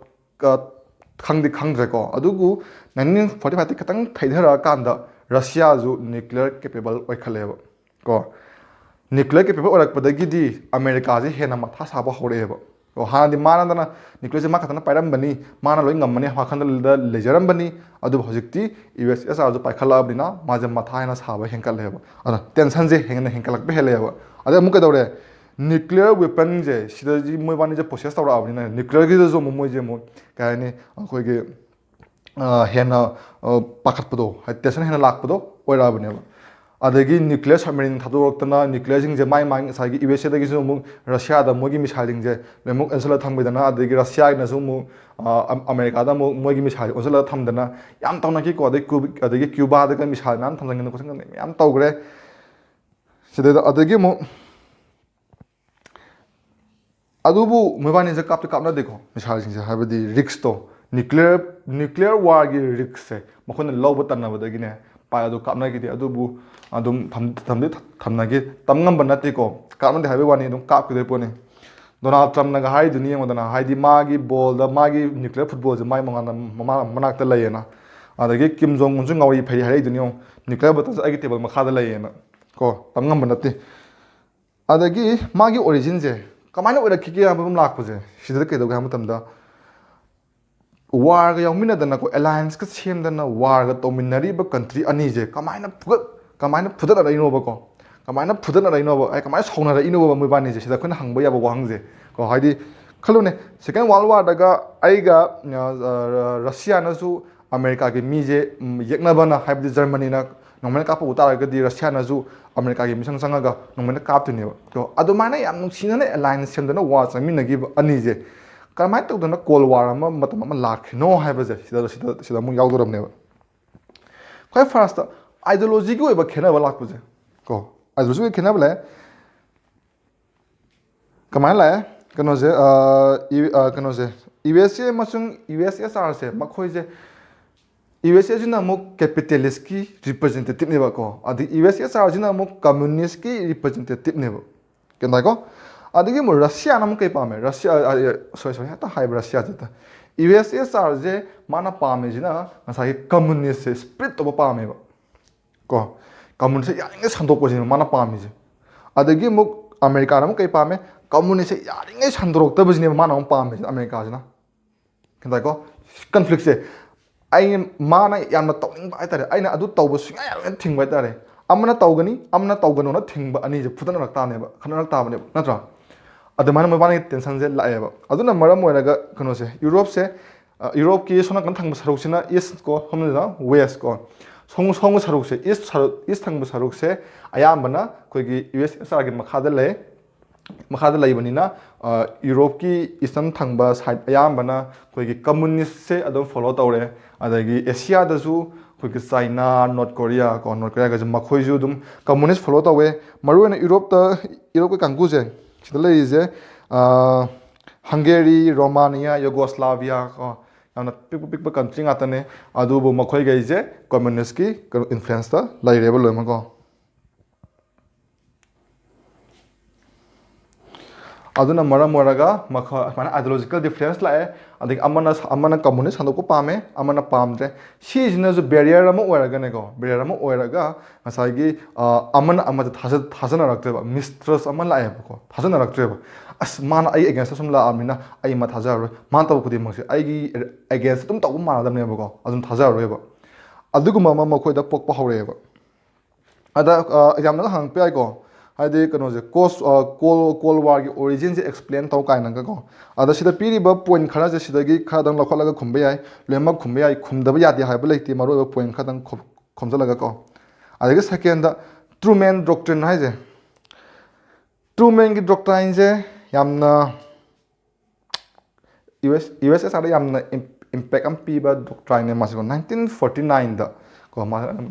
ꯈꯪꯗꯤ ꯈꯪꯗ꯭ꯔꯦꯀꯣ꯫ ꯑꯗꯨꯕꯨ ꯅꯥꯏꯟꯇꯤꯟ ꯐꯣꯔꯇꯤ ꯐꯥꯏꯚꯇ ꯈꯤꯇꯪ ꯊꯩꯊꯔꯛꯑꯀꯥꯟꯗ ꯔꯁꯤꯌꯥꯁꯨ ꯅ꯭ꯌꯨꯀ꯭ꯂꯤꯌꯔ ꯀꯦꯄꯦꯕꯜ ꯑꯣꯏꯈꯠꯂꯛꯑꯦꯕ ꯀꯣ꯫ ꯅ꯭ꯌꯨꯀ꯭ꯂꯤꯌꯔ ꯀꯦꯄꯦꯕꯜ ꯑꯣꯏꯔꯛꯄꯗꯒꯤꯗꯤ ꯑꯃꯦꯔꯤꯀꯥꯁꯦ ꯍꯦꯟꯅ ꯃꯊꯥ ꯁꯥꯕ ꯍꯧꯔꯛꯑꯦꯕ꯫ ꯑꯣ, ꯍꯥꯟꯅꯗꯤ ꯃꯥꯅꯗꯅ ꯅ꯭ꯌꯨꯀ꯭ꯂꯤꯌꯔꯁꯦ ꯃꯥ ꯈꯛꯇꯅ ꯄꯥꯏꯔꯝꯕꯅꯤ, ꯃꯥꯅ ꯂꯣꯏ ꯉꯝꯃꯅꯤ ꯋꯥꯈꯜꯗ ꯂꯩꯖꯔꯝꯕꯅꯤ꯫ ꯑꯗꯨꯕꯨ ꯍꯧꯖꯤꯛꯇꯤ ꯌꯨ ꯑꯦꯁ ꯑꯦꯁ ꯑꯥꯔꯁꯨ ꯄꯥꯏꯈꯠꯂꯛꯑꯕꯅꯤꯅ ꯃꯥꯁꯦ ꯃꯊꯥ ꯍꯦꯟꯅ ꯁꯥꯕ ꯍꯦꯟꯀꯠꯂꯦꯕ꯫ ꯑꯗꯨꯅ ꯇꯦꯟꯁꯟꯁꯦ ꯍꯦꯟꯅ ꯍꯦꯟꯀꯠꯂꯛꯄ ꯍꯦꯜꯂꯛꯑꯦꯕ꯫ ꯑꯗꯩ ꯑꯃꯨꯛ ꯀꯩꯗꯧꯔꯦ? ꯅ꯭ꯌꯨꯀ꯭ꯂꯤꯌꯔ ꯋꯦꯄꯟꯁꯦ ꯁꯤꯗꯗꯤ ꯃꯣꯏꯕꯥꯅꯤꯁꯦ ꯄ꯭ꯔꯣꯁꯦꯁ ꯇꯧꯔꯛꯑꯕꯅꯤꯅ ꯅ꯭ꯌꯨꯀ꯭ꯂꯤꯌꯔꯒꯤꯗꯁꯨ ꯑꯃꯨꯛ ꯃꯣꯏꯁꯦ ꯑꯃꯨꯛ ꯀꯩ ꯍꯥꯏꯅꯤ, ꯑꯩꯈꯣꯏꯒꯤ ꯍꯦꯟꯅ ꯄꯥꯈꯠꯄꯗꯣ, ꯍꯥꯏꯗꯤ ꯇꯦꯟꯁꯟ ꯍꯦꯟꯅ ꯂꯥꯛꯄꯗꯣ ꯑꯣꯏꯔꯛꯑꯕꯅꯦꯕ꯫ ꯑꯗꯒꯤ ꯅ꯭ꯌꯨꯀ꯭ꯂꯤꯌꯔ ꯁꯕꯃꯦꯔꯤꯟ ꯊꯥꯗꯣꯔꯛꯇꯅ ꯅ꯭ꯌꯨꯀ꯭ꯂꯤꯌꯔꯁꯤꯡꯁꯦ ꯃꯥꯏ ꯃꯥꯏ ꯉꯁꯥꯏꯒꯤ ꯌꯨ ꯑꯦꯁ ꯑꯦꯗꯒꯤꯁꯨ ꯑꯃꯨꯛ ꯔꯁꯤꯌꯥꯗ ꯃꯣꯏꯒꯤ ꯃꯤꯁꯥꯏꯜꯁꯤꯡꯁꯦ ꯂꯣꯏꯅꯃꯛ ꯑꯣꯟꯁꯤꯜꯂꯒ ꯊꯝꯕꯤꯗꯅ, ꯑꯗꯒꯤ ꯔꯁꯤꯌꯥꯒꯤꯅꯁꯨ ꯑꯃꯨꯛ ꯑꯃꯦꯔꯤꯀꯥꯗ ꯑꯃꯨꯛ ꯃꯣꯏꯒꯤ ꯃꯤꯁꯥꯏꯜ ꯑꯣꯟꯁꯤꯜꯂꯒ ꯊꯝꯗꯅ ꯌꯥꯝ ꯇꯧꯅꯈꯤꯀꯣ꯫ ꯑꯗꯩ ꯀ꯭ꯌꯨ-, ꯑꯗꯒꯤ ꯀ꯭ꯌꯨꯕꯥꯗꯒ ꯃꯤꯁꯥꯏꯜ ꯃꯌꯥꯝ ꯊꯝꯖꯟꯗꯅ ꯈꯣꯠꯆꯟꯗꯅ ꯃꯌꯥꯝ ꯇꯧꯈ꯭ꯔꯦ꯫ ꯁꯤꯗꯩꯗ ꯑꯗꯒꯤ ꯑꯃꯨꯛ ꯑꯗꯨꯕꯨ ꯃꯣꯏꯕꯥꯅꯤꯁꯦ ꯀꯥꯞꯇꯤ ꯀꯥꯞꯅꯗꯦꯀꯣ, ꯃꯤꯁꯥꯏꯜꯁꯤꯡꯁꯦ, ꯍꯥꯏꯕꯗꯤ ꯔꯤꯛꯁꯇꯣ, ꯅ꯭ꯌꯨꯀ꯭ꯂꯤꯌꯔ ꯅ꯭ꯌꯨꯀ꯭ꯂꯤꯌꯔ ꯋꯥꯔꯒꯤ ꯔꯤꯛꯁꯁꯦ ꯃꯈꯣꯏꯅ ꯂꯧꯕ ꯇꯟꯅꯕꯗꯒꯤꯅꯦ ꯄꯥꯏ ꯑꯗꯨ ꯀꯥꯞꯅꯈꯤꯗꯦ꯫ ꯑꯗꯨꯕꯨ ꯑꯗꯨꯝ ꯊꯝꯗꯤ ꯊꯝꯅꯈꯤ, ꯇꯝ ꯉꯝꯕ ꯅꯠꯇꯦꯀꯣ, ꯀꯥꯞꯅꯗꯦ ꯍꯥꯏꯕꯒꯤ ꯋꯥꯅꯤ, ꯑꯗꯨꯝ ꯀꯥꯞꯈꯤꯗꯣꯏ ꯄꯣꯠꯅꯤ꯫ ꯗꯣꯅꯥꯜꯗ ꯇ꯭ꯔꯝꯞꯅꯒ ꯍꯥꯏꯗꯨꯅꯤ ꯌꯦꯡꯉꯣꯗꯅ, ꯍꯥꯏꯗꯤ ꯃꯥꯒꯤ ꯕꯣꯜꯗ, ꯃꯥꯒꯤ ꯅ꯭ꯌꯨꯀ꯭ꯂꯤꯌꯔ ꯐꯨꯠꯕꯣꯜꯁꯦ ꯃꯥꯒꯤ ꯃꯉꯥꯟꯗ ꯃꯃꯥ ꯃꯅꯥꯛꯇ ꯂꯩꯌꯦꯅ꯫ ꯑꯗꯒꯤ ꯀꯤꯝ ꯖꯣꯡ ꯎꯟꯁꯨ ꯉꯥꯎꯔꯤ ꯐꯩ ꯍꯥꯏꯔꯛꯏꯗꯨꯅꯤ ꯌꯦꯡꯉꯣ, ꯅ꯭ꯌꯨꯀ꯭ꯂꯤꯌꯔ ꯕꯇꯜꯁꯦ ꯑꯩꯒꯤ ꯇꯦꯕꯜ ꯃꯈꯥꯗ ꯂꯩꯌꯦꯅ꯫ ꯀꯣ, ꯇꯝ ꯉꯝꯕ ꯅꯠꯇꯦ꯫ ꯑꯗꯒꯤ ꯃꯥꯒꯤ ꯑꯣꯔꯤꯖꯤꯟꯁꯦ ꯀꯃꯥꯏꯅ ꯑꯣꯏꯔꯛꯈꯤꯒꯦ ꯍꯥꯏꯕ ꯑꯃ ꯂꯥꯛꯄꯁꯦ, ꯁꯤꯗ ꯀꯩꯗꯧꯒꯦ ꯍꯥꯏꯕ ꯃꯇꯝꯗ, ꯋꯥꯔꯒ ꯌꯥꯎꯃꯤꯟꯅꯗꯅꯀꯣ, ꯑꯦꯂꯥꯏꯟꯁꯀ ꯁꯦꯝꯗꯅ ꯋꯥꯔꯒ ꯇꯧꯃꯤꯟꯅꯔꯤꯕ ꯀꯟꯇ꯭ꯔꯤ ꯑꯅꯤꯁꯦ ꯀꯃꯥꯏꯅ ꯐꯨꯒꯠ ꯀꯃꯥꯏꯅ ꯐꯨꯗꯠꯅꯔꯛꯏꯅꯣꯕꯀꯣ? ꯀꯃꯥꯏꯅ ꯐꯨꯗꯠꯅꯔꯛꯏꯅꯣꯕ? ꯑꯩ, ꯀꯃꯥꯏꯅ ꯁꯥꯎꯅꯔꯛꯏꯅꯣꯕ ꯃꯣꯏꯕꯥꯅꯤꯁꯦ? ꯁꯤꯗ ꯑꯩꯈꯣꯏꯅ ꯍꯪꯕ ꯌꯥꯕ ꯋꯥꯍꯪꯁꯦ ꯀꯣ, ꯍꯥꯏꯗꯤ, ꯈꯜꯂꯨꯅꯦ, ꯁꯦꯀꯦꯟ ꯋꯥꯔꯜ ꯋꯥꯔꯗꯒ ꯑꯩꯒ, ꯑ, ꯑ, ꯔꯁꯤꯌꯥꯅꯁꯨ ꯑꯃꯦꯔꯤꯀꯥꯒꯤ ꯃꯤꯁꯦ, ꯎꯝ, ꯌꯦꯛꯅꯕꯅ, ꯍꯥꯏꯕꯗꯤ ꯖꯔꯃꯅꯤꯅ ꯅꯣꯡꯃꯩꯅ ꯀꯥꯞꯄ ꯎ ꯇꯥꯔꯒꯗꯤ ꯔꯁꯤꯌꯥꯅꯁꯨ ꯑꯃꯦꯔꯤꯀꯥꯒꯤ ꯃꯤꯁꯪ ꯆꯪꯉꯒ ꯅꯣꯡꯃꯩꯅ ꯀꯥꯞꯇꯣꯏꯅꯦꯕ꯫ ꯀꯣ, ꯑꯗꯨꯃꯥꯏꯅ ꯌꯥꯝ ꯅꯨꯡꯁꯤꯅꯅ ꯑꯦꯂꯥꯏꯟꯁ ꯁꯦꯝꯗꯅ ꯋꯥꯔ ꯆꯪꯃꯤꯟꯅꯈꯤꯕ ꯑꯅꯤꯁꯦ ꯀꯃꯥꯏꯅ ꯇꯧꯗꯅ ꯀꯣꯜ ꯋꯥꯔ ꯑꯃ ꯃꯇꯝ ꯑꯃ ꯂꯥꯛꯈ꯭ꯔꯤꯅꯣ ꯍꯥꯏꯕꯁꯦ ꯁꯤꯗ, ꯁꯤꯗ, ꯁꯤꯗ ꯑꯃꯨꯛ ꯌꯥꯎꯗꯣꯔꯕꯅꯦꯕ꯫ ꯈ꯭ꯋꯥꯏ ꯐꯥꯔꯁꯇ ꯑꯥꯏꯗꯤꯌꯣꯂꯣꯖꯤꯒꯤ ꯑꯣꯏꯕ ꯈꯦꯠꯅꯕ ꯂꯥꯛꯄꯁꯦ ꯀꯣ, ꯑꯥꯏꯗꯤꯌꯣꯂꯣꯖꯤꯒꯤ ꯈꯦꯠꯅꯕ ꯂꯩ꯫ ꯀꯃꯥꯏꯅ ꯂꯥꯛꯑꯦ? ꯀꯩꯅꯣꯁꯦ, ꯑ, ꯏ-, ꯑ, ꯀꯩꯅꯣꯁꯦ, ꯌꯨ ꯑꯦꯁ ꯑꯦ ꯑꯃꯁꯨꯡ ꯌꯨ ꯑꯦꯁ ꯑꯦꯁ ꯑꯥꯔꯁꯦ, ꯃꯈꯣꯏꯁꯦ, ꯌꯨ ꯑꯦꯁ ꯑꯦꯁꯤꯅ ꯑꯃꯨꯛ ꯀꯦꯄꯤꯇꯦꯂꯤꯁꯀꯤ ꯔꯤꯄ꯭ꯔꯖꯦꯟꯇꯦꯇꯤꯞꯅꯦꯕꯀꯣ, ꯑꯗꯩ ꯌꯨ ꯑꯦꯁ ꯑꯦꯁ ꯑꯥꯔꯁꯤꯅ ꯑꯃꯨꯛ ꯀꯝꯃꯨꯅꯤꯁꯀꯤ ꯔꯤꯄ꯭ꯔꯖꯦꯟꯇꯦꯇꯤꯞꯅꯦꯕ꯫ ꯒ꯭ꯌꯥꯟ ꯇꯥꯏꯀꯣ? ꯑꯗꯒꯤ ꯑꯃꯨꯛ ꯔꯁꯤꯌꯥꯅ ꯑꯃꯨꯛ ꯀꯩ ꯄꯥꯝꯃꯦ? ꯔꯁꯤꯌꯥ, ꯑ, ꯑ, ꯁꯣꯔꯤ, ꯁꯣꯔꯤ, ꯍꯦꯛꯇ ꯍꯥꯏꯕ ꯔꯁꯤꯌꯥꯁꯦ ꯍꯦꯛꯇ꯫ ꯌꯨ ꯑꯦꯁ ꯑꯦꯁ ꯑꯥꯔꯁꯦ ꯃꯥꯅ ꯄꯥꯝꯃꯤꯁꯤꯅ ꯉꯁꯥꯏꯒꯤ ꯀꯝꯃꯨꯅꯤꯁꯁꯦ ꯁ꯭ꯄ꯭ꯂꯤꯠ ꯇꯧꯕ ꯄꯥꯝꯃꯦꯕ꯫ ꯀꯣ, ꯀꯝꯃꯨꯅꯤꯁꯁꯦ ꯌꯥꯔꯤꯉꯩ ꯁꯟꯗꯣꯛꯄꯁꯤꯅꯦꯕ ꯃꯥꯅ ꯄꯥꯝꯃꯤꯁꯦ꯫ ꯑꯗꯒꯤ ꯑꯃꯨꯛ ꯑꯃꯦꯔꯤꯀꯥꯅ ꯑꯃꯨꯛ ꯀꯩ ꯄꯥꯝꯃꯦ? ꯀꯝꯃꯨꯅꯤꯁꯁꯦ ꯌꯥꯔꯤꯉꯩ ꯁꯟꯗꯣꯔꯛꯇꯕꯁꯤꯅꯦꯕ ꯃꯥꯅ ꯑꯃꯨꯛ ꯄꯥꯝꯃꯤꯁꯦ, ꯑꯃꯦꯔꯤꯀꯥꯁꯤꯅ꯫ ꯒ꯭ꯌꯥꯟ ꯇꯥꯏꯀꯣ? ꯀꯟꯐ꯭ꯂꯤꯛꯁꯦ ꯑꯩ, ꯃꯥꯅ ꯌꯥꯝꯅ ꯇꯧꯅꯤꯡꯕ ꯍꯥꯏꯇꯥꯔꯦ, ꯑꯩꯅ ꯑꯗꯨ ꯇꯧꯕ ꯁꯨꯡꯌꯥ ꯌꯥꯔꯣꯏꯅ ꯊꯤꯡꯕ ꯍꯥꯏꯇꯥꯔꯦ꯫ ꯑꯃꯅ ꯇꯧꯒꯅꯤ, ꯑꯃꯅ ꯇꯧꯒꯅꯣꯅ ꯊꯤꯡꯕ ꯑꯅꯤꯁꯦ ꯐꯨꯗꯠꯅꯔꯛ ꯇꯥꯕꯅꯦꯕ, ꯈꯠꯅꯔꯛ ꯇꯥꯕꯅꯦꯕ, ꯅꯠꯇ꯭ꯔꯥ? ꯑꯗꯨꯃꯥꯏꯅ ꯃꯣꯏꯕꯥꯅꯤꯒꯤ ꯇꯦꯟꯁꯟꯁꯦ ꯂꯥꯛꯑꯦꯕ꯫ ꯑꯗꯨꯅ ꯃꯔꯝ ꯑꯣꯏꯔꯒ ꯀꯩꯅꯣꯁꯦ, ꯌꯨꯔꯣꯞꯁꯦ, ꯑ, ꯌꯨꯔꯣꯞꯀꯤ ꯁꯣꯝ ꯅꯥꯀꯟ ꯊꯪꯕ ꯁꯔꯨꯛꯁꯤꯅ ꯏꯁ ꯀꯣ, ꯁꯣꯝꯗꯅ ꯋꯦꯁ ꯀꯣ꯫ ꯁꯣꯝ, ꯁꯣꯝꯒꯤ ꯁꯔꯨꯛꯁꯦ, ꯏꯁ ꯁꯔꯨꯛ, ꯏꯁ ꯊꯪꯕ ꯁꯔꯨꯛꯁꯦ ꯑꯌꯥꯝꯕꯅ ꯑꯩꯈꯣꯏꯒꯤ ꯌꯨ ꯑꯦꯁ ꯑꯦꯁ ꯑꯥꯔꯒꯤ ꯃꯈꯥꯗ ꯂꯩ꯫ ꯃꯈꯥꯗ ꯂꯩꯕꯅꯤꯅ, ꯑ, ꯌꯨꯔꯣꯞꯀꯤ ꯏꯁꯇꯔꯟ ꯊꯪꯕ ꯁꯥꯏꯠ ꯑꯌꯥꯝꯕꯅ ꯑꯩꯈꯣꯏꯒꯤ ꯀꯝꯃꯨꯅꯤꯁꯁꯦ ꯑꯗꯨꯝ ꯐꯣꯂꯣ ꯇꯧꯔꯦ꯫ ꯑꯗꯒꯤ ꯑꯦꯁꯤꯌꯥꯗꯁꯨ ꯑꯩꯈꯣꯏꯒꯤ ꯆꯥꯏꯅꯥ, ꯅꯣꯔꯠ ꯀꯣꯔꯤꯌꯥ ꯀꯣ, ꯅꯣꯔꯠ ꯀꯣꯔꯤꯌꯥꯒꯁꯦ ꯃꯈꯣꯏꯁꯨ ꯑꯗꯨꯝ ꯀꯝꯃꯨꯅꯤꯁ ꯐꯣꯂꯣ ꯇꯧꯋꯦ꯫ ꯃꯔꯨꯑꯣꯏꯅ ꯌꯨꯔꯣꯞꯇ, ꯌꯨꯔꯣꯞꯀꯤ ꯀꯥꯡꯕꯨꯁꯦ, ꯁꯤꯗ ꯂꯩꯔꯤꯁꯦ, ꯍꯪꯒꯦꯔꯤ, ꯔꯣꯃꯥꯅꯤꯌꯥ, ꯌꯨꯒꯣꯁ꯭ꯂꯥꯚꯤꯌꯥ ꯀꯣ, ꯌꯥꯝꯅ ꯄꯤꯛꯄ ꯄꯤꯛꯄ ꯀꯟꯇ꯭ꯔꯤ ꯉꯥꯛꯇꯅꯦ꯫ ꯑꯗꯨꯕꯨ ꯃꯈꯣꯏꯈꯩꯁꯦ ꯀꯝꯃ꯭ꯌꯨꯅꯤꯁꯀꯤ ꯀꯩꯅꯣ ꯏꯟꯐ꯭ꯂꯨꯌꯦꯟꯁꯇ ꯂꯩꯔꯦꯕ ꯂꯣꯏꯅꯃꯛꯀꯣ꯫ ꯑꯗꯨꯅ ꯃꯔꯝ ꯑꯣꯏꯔꯒ ꯃꯈꯣꯏ ꯑꯁꯨꯃꯥꯏꯅ ꯑꯥꯏꯗꯤꯌꯣꯂꯣꯖꯤꯀꯦꯜ ꯗꯤꯐ꯭ꯔꯦꯟꯁ ꯂꯥꯛꯑꯦ꯫ ꯑꯗꯒꯤ ꯑꯃꯅ ꯑꯃꯅ ꯀꯝꯃꯨꯅꯤꯁ ꯁꯟꯗꯣꯛꯄ ꯄꯥꯝꯃꯦ, ꯑꯃꯅ ꯄꯥꯝꯗ꯭ꯔꯦ꯫ ꯁꯤꯁꯤꯅꯁꯨ ꯕꯦꯔꯤꯌꯔ ꯑꯃ ꯑꯣꯏꯔꯒꯅꯦꯀꯣ, ꯕꯦꯔꯤꯌꯔ ꯑꯃ ꯑꯣꯏꯔꯒ ꯉꯁꯥꯏꯒꯤ ꯑ, ꯑꯃꯅ ꯑꯃꯗ ꯊꯥꯖ- ꯊꯥꯖꯅꯔꯛꯇ꯭ꯔꯦꯕ, ꯃꯤꯁꯇ꯭ꯔꯁ ꯑꯃ ꯂꯥꯛꯑꯦꯕꯀꯣ, ꯊꯥꯖꯅꯔꯛꯇ꯭ꯔꯦꯕ꯫ ꯑꯁ, ꯃꯥꯅ ꯑꯩ ꯑꯦꯒꯦꯟꯁꯇ ꯁꯨꯝ ꯂꯥꯛꯑꯕꯅꯤꯅ ꯑꯩ ꯃꯥ ꯊꯥꯖꯔꯔꯣꯏ, ꯃꯥꯅ ꯇꯧꯕ ꯈꯨꯗꯤꯡꯃꯛꯁꯦ ꯑꯩꯒꯤ ꯑꯦꯒꯦꯟꯁꯇ ꯑꯗꯨꯝ ꯇꯧꯕ ꯃꯥꯟꯅꯗꯕꯅꯦꯕꯀꯣ, ꯑꯗꯨꯝ ꯊꯥꯖꯔꯔꯣꯏꯕ꯫ ꯑꯗꯨꯒꯨꯝꯕ ꯑꯃ ꯃꯈꯣꯏꯗ ꯄꯣꯛꯄ ꯍꯧꯔꯛꯑꯦꯕ꯫ ꯑꯗ ꯑꯦꯛꯖꯥꯝꯗꯒ ꯍꯪꯉꯛꯄ ꯌꯥꯏꯀꯣ, ꯍꯥꯏꯗꯤ ꯀꯩꯅꯣꯁꯦ, ꯀꯣꯁ ꯀꯣꯜ ꯀꯣꯜ ꯋꯥꯔꯒꯤ ꯑꯣꯔꯤꯖꯤꯟꯁꯦ ꯑꯦꯛꯁꯄ꯭ꯂꯦꯟ ꯇꯧ ꯀꯥꯏꯅꯒꯀꯣ꯫ ꯑꯗ ꯁꯤꯗ ꯄꯤꯔꯤꯕ ꯄꯣꯏꯟ ꯈꯔꯁꯦ ꯁꯤꯗꯒꯤ ꯈꯔꯗꯪ ꯂꯧꯈꯠꯂꯒ ꯈꯨꯝꯕ ꯌꯥꯏ, ꯂꯣꯏꯅꯃꯛ ꯈꯨꯝꯕ ꯌꯥꯏ, ꯈꯨꯝꯗꯕ ꯌꯥꯗꯦ ꯍꯥꯏꯕ ꯂꯩꯇꯦ, ꯃꯔꯨꯑꯣꯏꯕ ꯄꯣꯏꯟ ꯈꯔꯗꯪ ꯈꯣꯝ- ꯈꯣꯝꯖꯤꯜꯂꯒꯀꯣ꯫ ꯑꯗꯒꯤ ꯁꯦꯀꯦꯟꯗ, ꯇ꯭ꯔꯨꯃꯦꯟ ꯗꯣꯛꯇ꯭ꯔꯤꯟ ꯍꯥꯏꯁꯦ, ꯇ꯭ꯔꯨꯃꯦꯟꯒꯤ ꯗꯣꯛꯇ꯭ꯔꯥꯏꯟꯁꯦ ꯌꯥꯝꯅ ꯌꯨ ꯑꯦꯁ ꯌꯨ ꯑꯦꯁ ꯑꯦꯁ ꯑꯥꯔꯗ ꯌꯥꯝꯅ ꯏꯝꯄꯦꯛ ꯑꯃ ꯄꯤꯕ ꯗꯣꯛꯇ꯭ꯔꯥꯏꯟꯅꯦ ꯃꯥꯁꯦꯀꯣ꯫ ꯅꯥꯏꯟꯇꯤꯟ ꯐꯣꯔꯇꯤ ꯅꯥꯏꯟꯗ ꯀꯣ, ꯃꯥ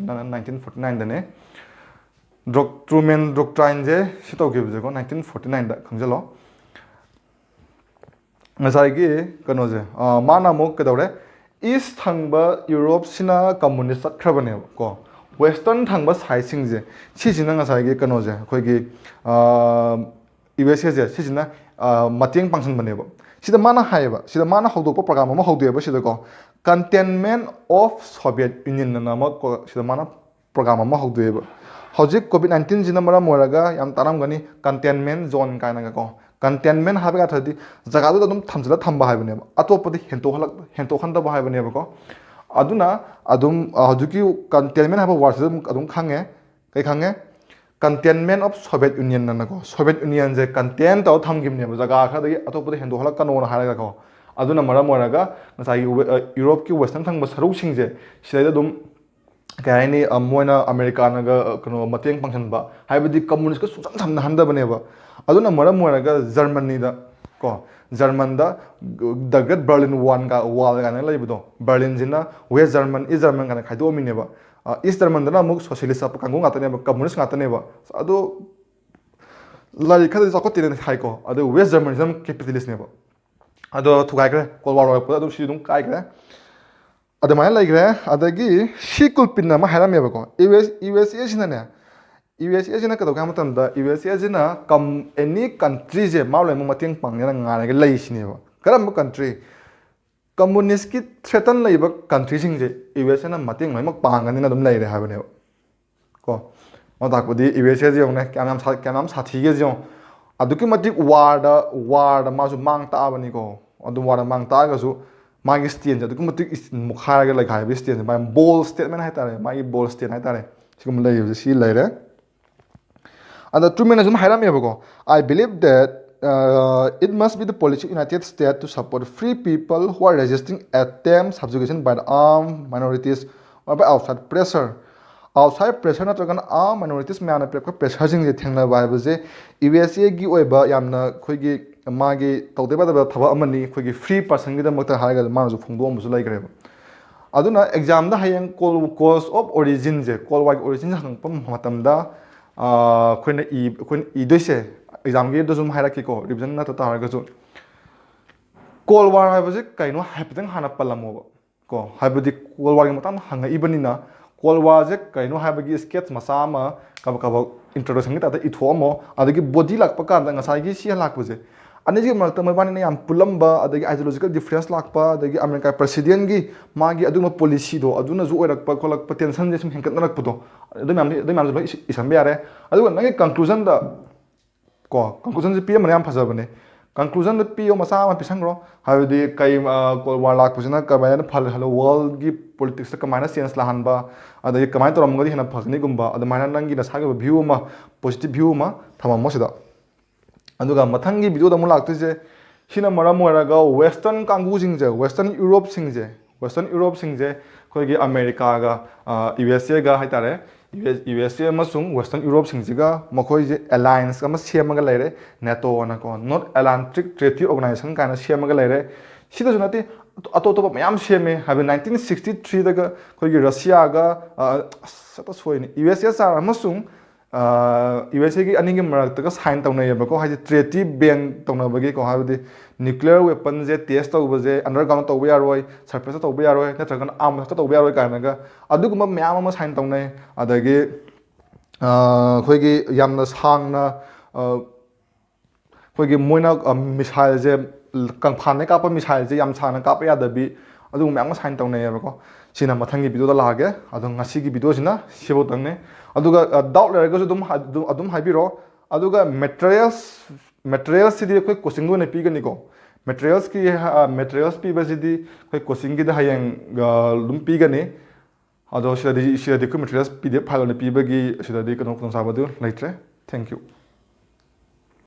ꯅꯥꯏꯟꯇꯤꯟ ꯐꯣꯔꯇꯤ ꯅꯥꯏꯟꯗꯅꯦ ꯗ꯭ꯔꯣꯛ ꯇ꯭ꯔꯨꯃꯦꯟ ꯗꯣꯛꯇ꯭ꯔꯥꯏꯟꯁꯦ ꯁꯤ ꯇꯧꯈꯤꯕꯁꯦꯀꯣ, ꯅꯥꯏꯟꯇꯤꯟ ꯐꯣꯔꯇꯤ ꯅꯥꯏꯟꯗ ꯈꯪꯖꯤꯜꯂꯣ꯫ ꯉꯁꯥꯏꯒꯤ ꯀꯩꯅꯣꯁꯦ, ꯑ, ꯃꯥꯅ ꯑꯃꯨꯛ ꯀꯩꯗꯧꯔꯦ, ꯏꯁ ꯊꯪꯕ ꯌꯨꯔꯣꯞꯁꯤꯅ ꯀꯝꯃꯨꯅꯤꯁ ꯆꯠꯈ꯭ꯔꯕꯅꯦꯕ ꯀꯣ, ꯋꯦꯁꯇꯔꯟ ꯊꯪꯕ ꯁꯥꯏꯠꯁꯤꯡꯁꯦ, ꯁꯤꯁꯤꯅ ꯉꯁꯥꯏꯒꯤ ꯀꯩꯅꯣꯁꯦ, ꯑꯩꯈꯣꯏꯒꯤ ꯌꯨ ꯑꯦꯁ ꯑꯦꯁꯦ ꯁꯤꯁꯤꯅ ꯑ, ꯃꯇꯦꯡ ꯄꯥꯡꯁꯤꯟꯕꯅꯦꯕ꯫ ꯁꯤꯗ ꯃꯥꯅ ꯍꯥꯏꯌꯦꯕ, ꯁꯤꯗ ꯃꯥꯅ ꯍꯧꯗꯣꯛꯄ ꯄ꯭ꯔꯣꯒ꯭ꯔꯥꯝ ꯑꯃ ꯍꯧꯗꯣꯛꯑꯦꯕ ꯁꯤꯗꯀꯣ, ꯀꯟꯇꯦꯟꯃꯦꯟ ꯑꯣꯐ ꯁꯣꯚꯤꯌꯦꯠ ꯌꯨꯅꯤꯌꯟ ꯑꯅ ꯑꯃ ꯀꯣ, ꯁꯤꯗ ꯃꯥꯅ ꯄ꯭ꯔꯣꯒ꯭ꯔꯥꯝ ꯑꯃ ꯍꯧꯗꯣꯛꯑꯦꯕ꯫ ꯍꯧꯖꯤꯛ ꯀꯣꯚꯤꯗ ꯅꯥꯏꯟꯇꯤꯟꯁꯤꯅ ꯃꯔꯝ ꯑꯣꯏꯔꯒ ꯌꯥꯝ ꯇꯥꯔꯝꯒꯅꯤ, ꯀꯟꯇꯦꯟꯃꯦꯟ ꯖꯣꯟ ꯀꯥꯏꯅꯒꯀꯣ꯫ ꯀꯟꯇꯦꯟꯃꯦꯟ ꯍꯥꯏꯕꯒꯤ ꯑꯔꯊꯗꯤ ꯖꯒꯥꯗꯨꯗ ꯑꯗꯨꯝ ꯊꯝꯖꯤꯜꯂ ꯊꯝꯕ ꯍꯥꯏꯕꯅꯦꯕ, ꯑꯇꯣꯞꯄꯗꯤ ꯍꯦꯟꯇꯣꯛꯍꯜꯂꯛ ꯍꯦꯟꯇꯣꯛꯍꯟꯗꯕ ꯍꯥꯏꯕꯅꯦꯕꯀꯣ꯫ ꯑꯗꯨꯅ ꯑꯗꯨꯝ ꯑ, ꯍꯧꯖꯤꯛꯀꯤ ꯀꯟꯇꯦꯟꯃꯦꯟ ꯍꯥꯏꯕ ꯋꯥꯔꯗꯁꯤꯗ ꯑꯗꯨꯝ ꯑꯗꯨꯝ ꯈꯪꯉꯦ꯫ ꯀꯩ ꯈꯪꯉꯦ? ꯀꯟꯇꯦꯟꯃꯦꯟ ꯑꯣꯐ ꯁꯣꯚꯤꯌꯦꯠ ꯌꯨꯅꯤꯌꯟ ꯑꯅꯀꯣ, ꯁꯣꯚꯤꯌꯦꯠ ꯌꯨꯅꯤꯌꯟꯁꯦ ꯀꯟꯇꯦꯟ ꯇꯧꯔ ꯊꯝꯈꯤꯕꯅꯦꯕ, ꯖꯒꯥ ꯈꯔꯗꯒꯤ ꯑꯇꯣꯞꯄꯗ ꯍꯦꯟꯗꯣꯛꯍꯜꯂꯛꯀꯅꯣꯅ ꯍꯥꯏꯔꯒꯀꯣ꯫ ꯑꯗꯨꯅ ꯃꯔꯝ ꯑꯣꯏꯔꯒ ꯉꯁꯥꯏꯒꯤ ꯋꯦ- ꯑ, ꯌꯨꯔꯣꯞꯀꯤ ꯋꯦꯁꯇꯔꯟ ꯊꯪꯕ ꯁꯔꯨꯛꯁꯤꯡꯁꯦ ꯁꯤꯗꯩꯗ ꯑꯗꯨꯝ, ꯀꯩ ꯍꯥꯏꯅꯤ, ꯑ, ꯃꯣꯏꯅ ꯑꯃꯦꯔꯤꯀꯥꯅꯒ, ꯑ, ꯀꯩꯅꯣ, ꯃꯇꯦꯡ ꯄꯥꯡꯁꯤꯟꯕ, ꯍꯥꯏꯕꯗꯤ ꯀꯝꯃꯨꯅꯤꯁꯀ ꯁꯨꯡꯁꯝ ꯁꯝꯅꯍꯟꯗꯕꯅꯦꯕ꯫ ꯑꯗꯨꯅ ꯃꯔꯝ ꯑꯣꯏꯔꯒ ꯖꯔꯃꯅꯤꯗ ꯀꯣ, ꯖꯔꯃꯟꯗ ꯗ ꯒ꯭ꯔꯦꯠ ꯕꯔꯂꯤꯟ ꯋꯥꯟ ꯀ ꯋꯥꯜ ꯀꯥꯏꯅ ꯂꯩꯕꯗꯣ, ꯕꯔꯂꯤꯟꯁꯤꯅ ꯋꯦꯁ ꯖꯔꯃꯟ, ꯏꯁ ꯖꯔꯃꯟ ꯀꯥꯏꯅ ꯈꯥꯏꯗꯣꯛꯑꯝꯃꯤꯅꯦꯕ꯫ ꯑ, ꯏꯁ ꯖꯔꯃꯟꯗꯅ ꯑꯃꯨꯛ ꯁꯣꯁꯤꯌꯦꯂꯤꯁ ꯆꯠꯄ ꯀꯥꯡꯕꯨ ꯉꯥꯛꯇꯅꯦꯕ, ꯀꯝꯃꯨꯅꯤꯁ ꯉꯥꯛꯇꯅꯦꯕ꯫ ꯑꯗꯣ ꯂꯥꯏꯔꯤꯛ ꯈꯔꯗꯤ ꯆꯥꯎꯈꯠꯇꯦꯅ ꯍꯥꯏꯀꯣ, ꯑꯗꯨ West Germanism capitalistꯅꯦꯕ꯫ ꯑꯗꯣ ꯊꯨꯒꯥꯏꯈ꯭ꯔꯦ, Cold War ꯂꯣꯏꯔꯛꯄꯗ ꯑꯗꯨꯝ ꯁꯤ ꯑꯗꯨꯝ ꯀꯥꯏꯈ꯭ꯔꯦ꯫ ꯑꯗꯨꯃꯥꯏꯅ ꯂꯩꯈ꯭ꯔꯦ꯫ ꯑꯗꯒꯤ ꯁꯤ ꯀꯨꯜꯄꯤꯟ ꯑꯃ ꯍꯥꯏꯔꯝꯃꯦꯕꯀꯣ, ꯌꯨ ꯑꯦꯁ ꯌꯨ ꯑꯦꯁ ꯑꯦꯁꯤꯅꯅꯦ, ꯌꯨ ꯑꯦꯁ ꯑꯦꯁꯤꯅ ꯀꯩꯗꯧꯒꯦ ꯍꯥꯏꯕ ꯃꯇꯝꯗ, ꯌꯨ ꯑꯦꯁ ꯑꯦꯁꯤꯅ ꯀꯝ ꯑꯦꯅꯤ ꯀꯟꯇ꯭ꯔꯤꯁꯦ ꯃꯥ ꯂꯣꯏꯅꯃꯛ ꯃꯇꯦꯡ ꯄꯥꯡꯅꯦꯅ ꯉꯥꯏꯔꯒ ꯂꯩꯁꯤꯅꯦꯕ꯫ ꯀꯔꯝꯕ ꯀꯟꯇ꯭ꯔꯤ? ꯀꯝꯃꯨꯅꯤꯁꯀꯤ ꯊ꯭ꯔꯦꯇꯟ ꯂꯩꯕ ꯀꯟꯇ꯭ꯔꯤꯁꯤꯡꯁꯦ ꯌꯨ ꯑꯦꯁ ꯑꯦꯅ ꯃꯇꯦꯡ ꯂꯣꯏꯅꯃꯛ ꯄꯥꯡꯒꯅꯤꯅ ꯑꯗꯨꯝ ꯂꯩꯔꯦ ꯍꯥꯏꯕꯅꯦꯕ꯫ ꯀꯣ, ꯑꯗꯨ ꯇꯥꯛꯄꯗꯤ ꯌꯨ ꯑꯦꯁ ꯑꯦꯁꯦ ꯌꯦꯡꯉꯨꯅꯦ, ꯀꯌꯥꯝ ꯌꯥꯝ ꯁꯥ-, ꯀꯌꯥꯝ ꯌꯥꯝ ꯁꯥꯊꯤꯒꯦꯁꯦ ꯌꯦꯡꯉꯣ꯫ ꯑꯗꯨꯛꯀꯤ ꯃꯇꯤꯛ ꯋꯥꯔꯗ, ꯋꯥꯔꯗ ꯃꯥꯁꯨ ꯃꯥꯡ ꯇꯥꯛꯑꯕꯅꯤꯀꯣ꯫ ꯑꯗꯨ ꯋꯥꯔꯗ ꯃꯥꯡ ꯇꯥꯛꯑꯒꯁꯨ ꯃꯥꯒꯤ ꯁ꯭ꯇꯦꯟꯁꯦ ꯑꯗꯨꯛꯀꯤ ꯃꯇꯤꯛ ꯏꯁ-, ꯃꯨꯛꯈꯥꯏꯔꯒ ꯂꯩꯈꯥꯏꯕꯒꯤ ꯁ꯭ꯇꯦꯟꯁꯦ, ꯃꯥꯒꯤ ꯕꯣꯜ ꯁ꯭ꯇꯦꯠꯃꯦꯟ ꯍꯥꯏꯇꯥꯔꯦ, ꯃꯥꯒꯤ ꯕꯣꯜ ꯁ꯭ꯇꯦꯟ ꯍꯥꯏꯇꯥꯔꯦ, ꯁꯤꯒꯨꯝꯕ ꯂꯩꯔꯤꯕꯁꯦ ꯁꯤ ꯂꯩꯔꯦ꯫ ꯑꯗ ꯇ꯭ꯔꯨꯃꯦꯟꯅ ꯁꯨꯝ ꯍꯥꯏꯔꯝꯃꯦꯕꯀꯣ, "I believe that, uh, it must be the policy of United States to support free people who are resisting attempt subjugation by the armed minorities or by outside pressure." Outside pressure ꯅꯠꯇ꯭ꯔꯒꯅ armed minorities ꯃꯌꯥꯝꯅ ꯄꯤꯔꯛꯄ pressureꯁꯤꯡꯁꯦ ꯊꯦꯡꯅꯕ ꯍꯥꯏꯕꯁꯦ U S ꯑꯦꯒꯤ ꯑꯣꯏꯕ ꯌꯥꯝꯅ ꯑꯩꯈꯣꯏꯒꯤ ꯃꯥꯒꯤ ꯇꯧꯗꯕ ꯌꯥꯗꯕ ꯊꯕꯛ ꯑꯃꯅꯤ, ꯑꯩꯈꯣꯏꯒꯤ free personꯒꯤꯗꯃꯛꯇ ꯍꯥꯏꯔꯒ ꯃꯥꯅꯁꯨ ꯐꯣꯡꯗꯣꯛꯑꯝꯕꯁꯨ ꯂꯩꯈ꯭ꯔꯦꯕ꯫ ꯑꯗꯨꯅ examꯗ ꯍꯌꯦꯡ col-, cause of originꯁꯦ, Cold Warꯒꯤ originꯁꯦ ꯍꯪꯉꯛꯄ ꯃꯇꯝꯗ, ꯑꯥ, ꯑꯩꯈꯣꯏꯅ ꯏ-, ꯑꯩꯈꯣꯏꯅ ꯏꯗꯣꯏꯁꯦ, examꯒꯤꯗꯁꯨ ꯑꯗꯨꯝ ꯍꯥꯏꯔꯛꯀꯦꯀꯣ, revision ꯅꯠꯇ ꯇꯥꯔꯒꯁꯨ, Cold War ꯍꯥꯏꯕꯁꯦ ꯀꯩꯅꯣ ꯍꯥꯏꯐꯦꯠꯇꯪ ꯍꯥꯟꯅ ꯄꯜꯂꯝꯃꯣꯕ꯫ ꯀꯣ, ꯍꯥꯏꯕꯗꯤ Cold Warꯒꯤ ꯃꯇꯥꯡꯗ ꯍꯪꯉꯛꯏꯕꯅꯤꯅ, Cold Warꯁꯦ ꯀꯩꯅꯣ ꯍꯥꯏꯕꯒꯤ sketch ꯃꯆꯥ ꯑꯃ ꯀꯕꯛ ꯀꯕꯛ introductionꯒꯤ typeꯇ ꯏꯊꯣꯛꯑꯝꯃꯣ, ꯑꯗꯒꯤ body ꯂꯥꯛꯄ ꯀꯥꯟꯗ ꯉꯁꯥꯏꯒꯤ ꯁꯤ ꯂꯥꯛꯄꯁꯦ, ꯑꯅꯤꯁꯤꯒꯤ ꯃꯔꯛꯇ ꯃꯣꯏꯕꯥꯅꯤꯅ ꯌꯥꯝ ꯄꯨꯜꯂꯝꯕ, ꯑꯗꯒꯤ ideological difference ꯂꯥꯛꯄ, ꯑꯗꯒꯤ ꯑꯃꯦꯔꯤꯀꯥ presidentꯒꯤ ꯃꯥꯒꯤ ꯑꯗꯨꯒꯨꯝꯕ policyꯗꯣ ꯑꯗꯨꯅꯁꯨ ꯑꯣꯏꯔꯛꯄ ꯈꯣꯠꯂꯛꯄ tensionꯁꯦ ꯁꯨꯝ ꯍꯦꯟꯒꯠꯅꯔꯛꯄꯗꯣ, ꯑꯗꯨ ꯃꯌꯥꯝ, ꯑꯗꯨ ꯃꯌꯥꯝꯁꯨ ꯂꯣꯏ ꯏꯁ-, ꯏꯁꯟꯕ ꯌꯥꯔꯦ꯫ ꯑꯗꯨꯒ ꯅꯪꯒꯤ conclusionꯗ ꯀꯣ, conclusionꯁꯦ ꯄꯤꯔꯝꯕꯅ ꯌꯥꯝ ꯐꯖꯕꯅꯦ꯫ Conclusionꯗ ꯄꯤꯌꯣ, ꯃꯆꯥ ꯑꯃ ꯄꯤꯁꯟꯈ꯭ꯔꯣ꯫ ꯍꯥꯏꯕꯗꯤ ꯀꯩ, ꯑ, Cold War ꯂꯥꯛꯄꯁꯤꯅ ꯀꯃꯥꯏꯅ ꯐꯍꯜꯂꯣ, worldꯒꯤ politicsꯇ ꯀꯃꯥꯏꯅ change ꯂꯥꯛꯍꯟꯕ, ꯑꯗꯒꯤ ꯀꯃꯥꯏꯅ ꯇꯧꯔꯝꯃꯒꯗꯤ ꯍꯦꯟꯅ ꯐꯒꯅꯤꯒꯨꯝꯕ, ꯑꯗꯨꯃꯥꯏꯅ ꯅꯪꯒꯤ ꯅꯁꯥꯒꯤ ꯑꯣꯏꯕ view ꯑꯃ, positive view ꯑꯃ ꯊꯝꯃꯝꯃꯣ ꯁꯤꯗ꯫ ꯑꯗꯨꯒ ꯃꯊꯪꯒꯤ videoꯗ ꯑꯃꯨꯛ ꯂꯥꯛꯇꯣꯏꯁꯦ, ꯁꯤꯅ ꯃꯔꯝ ꯑꯣꯏꯔꯒ Western ꯀꯥꯡꯕꯨꯁꯤꯡꯁꯦ, Western Europeꯁꯤꯡꯁꯦ, Western Europeꯁꯤꯡꯁꯦ ꯑꯩꯈꯣꯏꯒꯤ ꯑꯃꯦꯔꯤꯀꯥꯒ, ꯑ, ꯌꯨ ꯑꯦꯁ ꯑꯦꯒ ꯍꯥꯏꯇꯥꯔꯦ, ꯌꯨ ꯑꯦꯁ, ꯌꯨ ꯑꯦꯁ ꯑꯦ ꯑꯃꯁꯨꯡ Western Europeꯁꯤꯡꯁꯤꯒ ꯃꯈꯣꯏꯁꯦ alliance ꯑꯃ ꯁꯦꯝꯃꯒ ꯂꯩꯔꯦ, NATOꯑꯅꯀꯣ, North Atlantic Treaty Organization ꯀꯥꯏꯅ ꯁꯦꯝꯃꯒ ꯂꯩꯔꯦ꯫ ꯁꯤꯗꯁꯨ ꯅꯠꯇꯦ, ꯑꯇꯣꯞ ꯑꯇꯣꯞꯄ ꯃꯌꯥꯝ ꯁꯦꯝꯃꯦ ꯍꯥꯏꯕ, nineteen sixty threeꯗꯒ ꯑꯩꯈꯣꯏꯒꯤ ꯔꯁꯤꯌꯥꯒ, ꯑ, ꯑꯁ, ꯍꯦꯛꯇ ꯁꯣꯏꯅꯤ, ꯌꯨ ꯑꯦꯁ ꯑꯦꯁ ꯑꯥꯔ ꯑꯃꯁꯨꯡ ꯌꯨ ꯑꯦꯁ ꯑꯦꯒꯤ ꯑꯅꯤꯒꯤ ꯃꯔꯛꯇꯒ ꯁꯥꯏꯟ ꯇꯧꯅꯩꯌꯦꯕꯀꯣ, ꯍꯥꯏꯗꯤ ꯇ꯭ꯔꯦꯠꯇꯤ ꯕꯦꯟ ꯇꯧꯅꯕꯒꯤꯀꯣ, ꯍꯥꯏꯕꯗꯤ ꯅ꯭ꯌꯨꯀ꯭ꯂꯤꯌꯔ ꯋꯦꯄꯟꯁꯦ ꯇꯦꯁ ꯇꯧꯕꯁꯦ ꯑꯟꯗꯔꯒ꯭ꯔꯥꯎꯟ ꯇꯧꯕ ꯌꯥꯔꯣꯏ, ꯁꯔꯐꯦꯁꯇ ꯇꯧꯕ ꯌꯥꯔꯣꯏ, ꯅꯠꯇ꯭ꯔꯒꯅ ꯑꯥꯔꯝ ꯃꯊꯛꯇ ꯇꯧꯕ ꯌꯥꯔꯣꯏ ꯀꯥꯏꯅꯒ ꯑꯗꯨꯒꯨꯝꯕ ꯃꯌꯥꯝ ꯑꯃ ꯁꯥꯏꯟ ꯇꯧꯅꯩ꯫ ꯑꯗꯒꯤ ꯑꯩꯈꯣꯏꯒꯤ ꯌꯥꯝꯅ ꯁꯥꯡꯅ ꯑꯩꯈꯣꯏꯒꯤ ꯃꯣꯏꯅ ꯃꯤꯁꯥꯏꯜꯁꯦ, ꯀꯪꯐꯥꯟꯗ ꯀꯥꯞꯄ ꯃꯤꯁꯥꯏꯜꯁꯦ ꯌꯥꯝ ꯁꯥꯡꯅ ꯀꯥꯞꯄ ꯌꯥꯗꯕꯤ, ꯑꯗꯨꯒꯨꯝꯕ ꯃꯌꯥꯝ ꯑꯃ ꯁꯥꯏꯟ ꯇꯧꯅꯩꯌꯦꯕꯀꯣ꯫ ꯁꯤꯅ ꯃꯊꯪꯒꯤ ꯚꯤꯗꯤꯑꯣꯗ ꯂꯥꯛꯑꯒꯦ꯫ ꯑꯗꯣ ꯉꯁꯤꯒꯤ ꯚꯤꯗꯤꯑꯣꯁꯤꯅ ꯁꯤꯐꯧꯇꯪꯅꯦ꯫ ꯑꯗꯨꯒ ꯗꯥꯎꯠ ꯂꯩꯔꯒꯁꯨ ꯑꯗꯨꯝ ꯑꯗꯨꯝ ꯍꯥꯏꯕꯤꯔꯣ꯫ ꯑꯗꯨꯒ ꯃꯦꯇꯔꯤꯌꯦꯜꯁ ꯃꯦꯇꯔꯤꯌꯦꯜꯁꯤꯗꯤ ꯑꯩꯈꯣꯏ ꯀꯣꯆꯤꯡꯗ ꯑꯣꯏꯅ ꯄꯤꯒꯅꯤꯀꯣ꯫ ꯃꯦꯇꯔꯤꯌꯦꯜꯁꯀꯤ ꯃꯦꯇꯔꯤꯌꯦꯜꯁ ꯄꯤꯕꯁꯤꯗꯤ ꯑꯩꯈꯣꯏ ꯀꯣꯆꯤꯡꯒꯤꯗ ꯍꯌꯦꯡ ꯑꯗꯨꯝ ꯄꯤꯒꯅꯤ꯫ ꯑꯗꯣ ꯁꯤꯗꯗꯤ ꯁꯤꯗꯗꯤ ꯑꯩꯈꯣꯏ ꯃꯦꯇꯔꯤꯌꯦꯜꯁ ꯄꯤ ꯗꯤ ꯑꯦꯐ ꯐꯥꯏꯜ ꯑꯣꯏꯅ ꯄꯤꯕꯒꯤ ꯁꯤꯗꯗꯤ ꯀꯩꯅꯣ ꯈꯨꯗꯣꯡꯆꯥꯕꯗꯨ ꯂꯩꯇ꯭ꯔꯦ꯫ Thank you꯫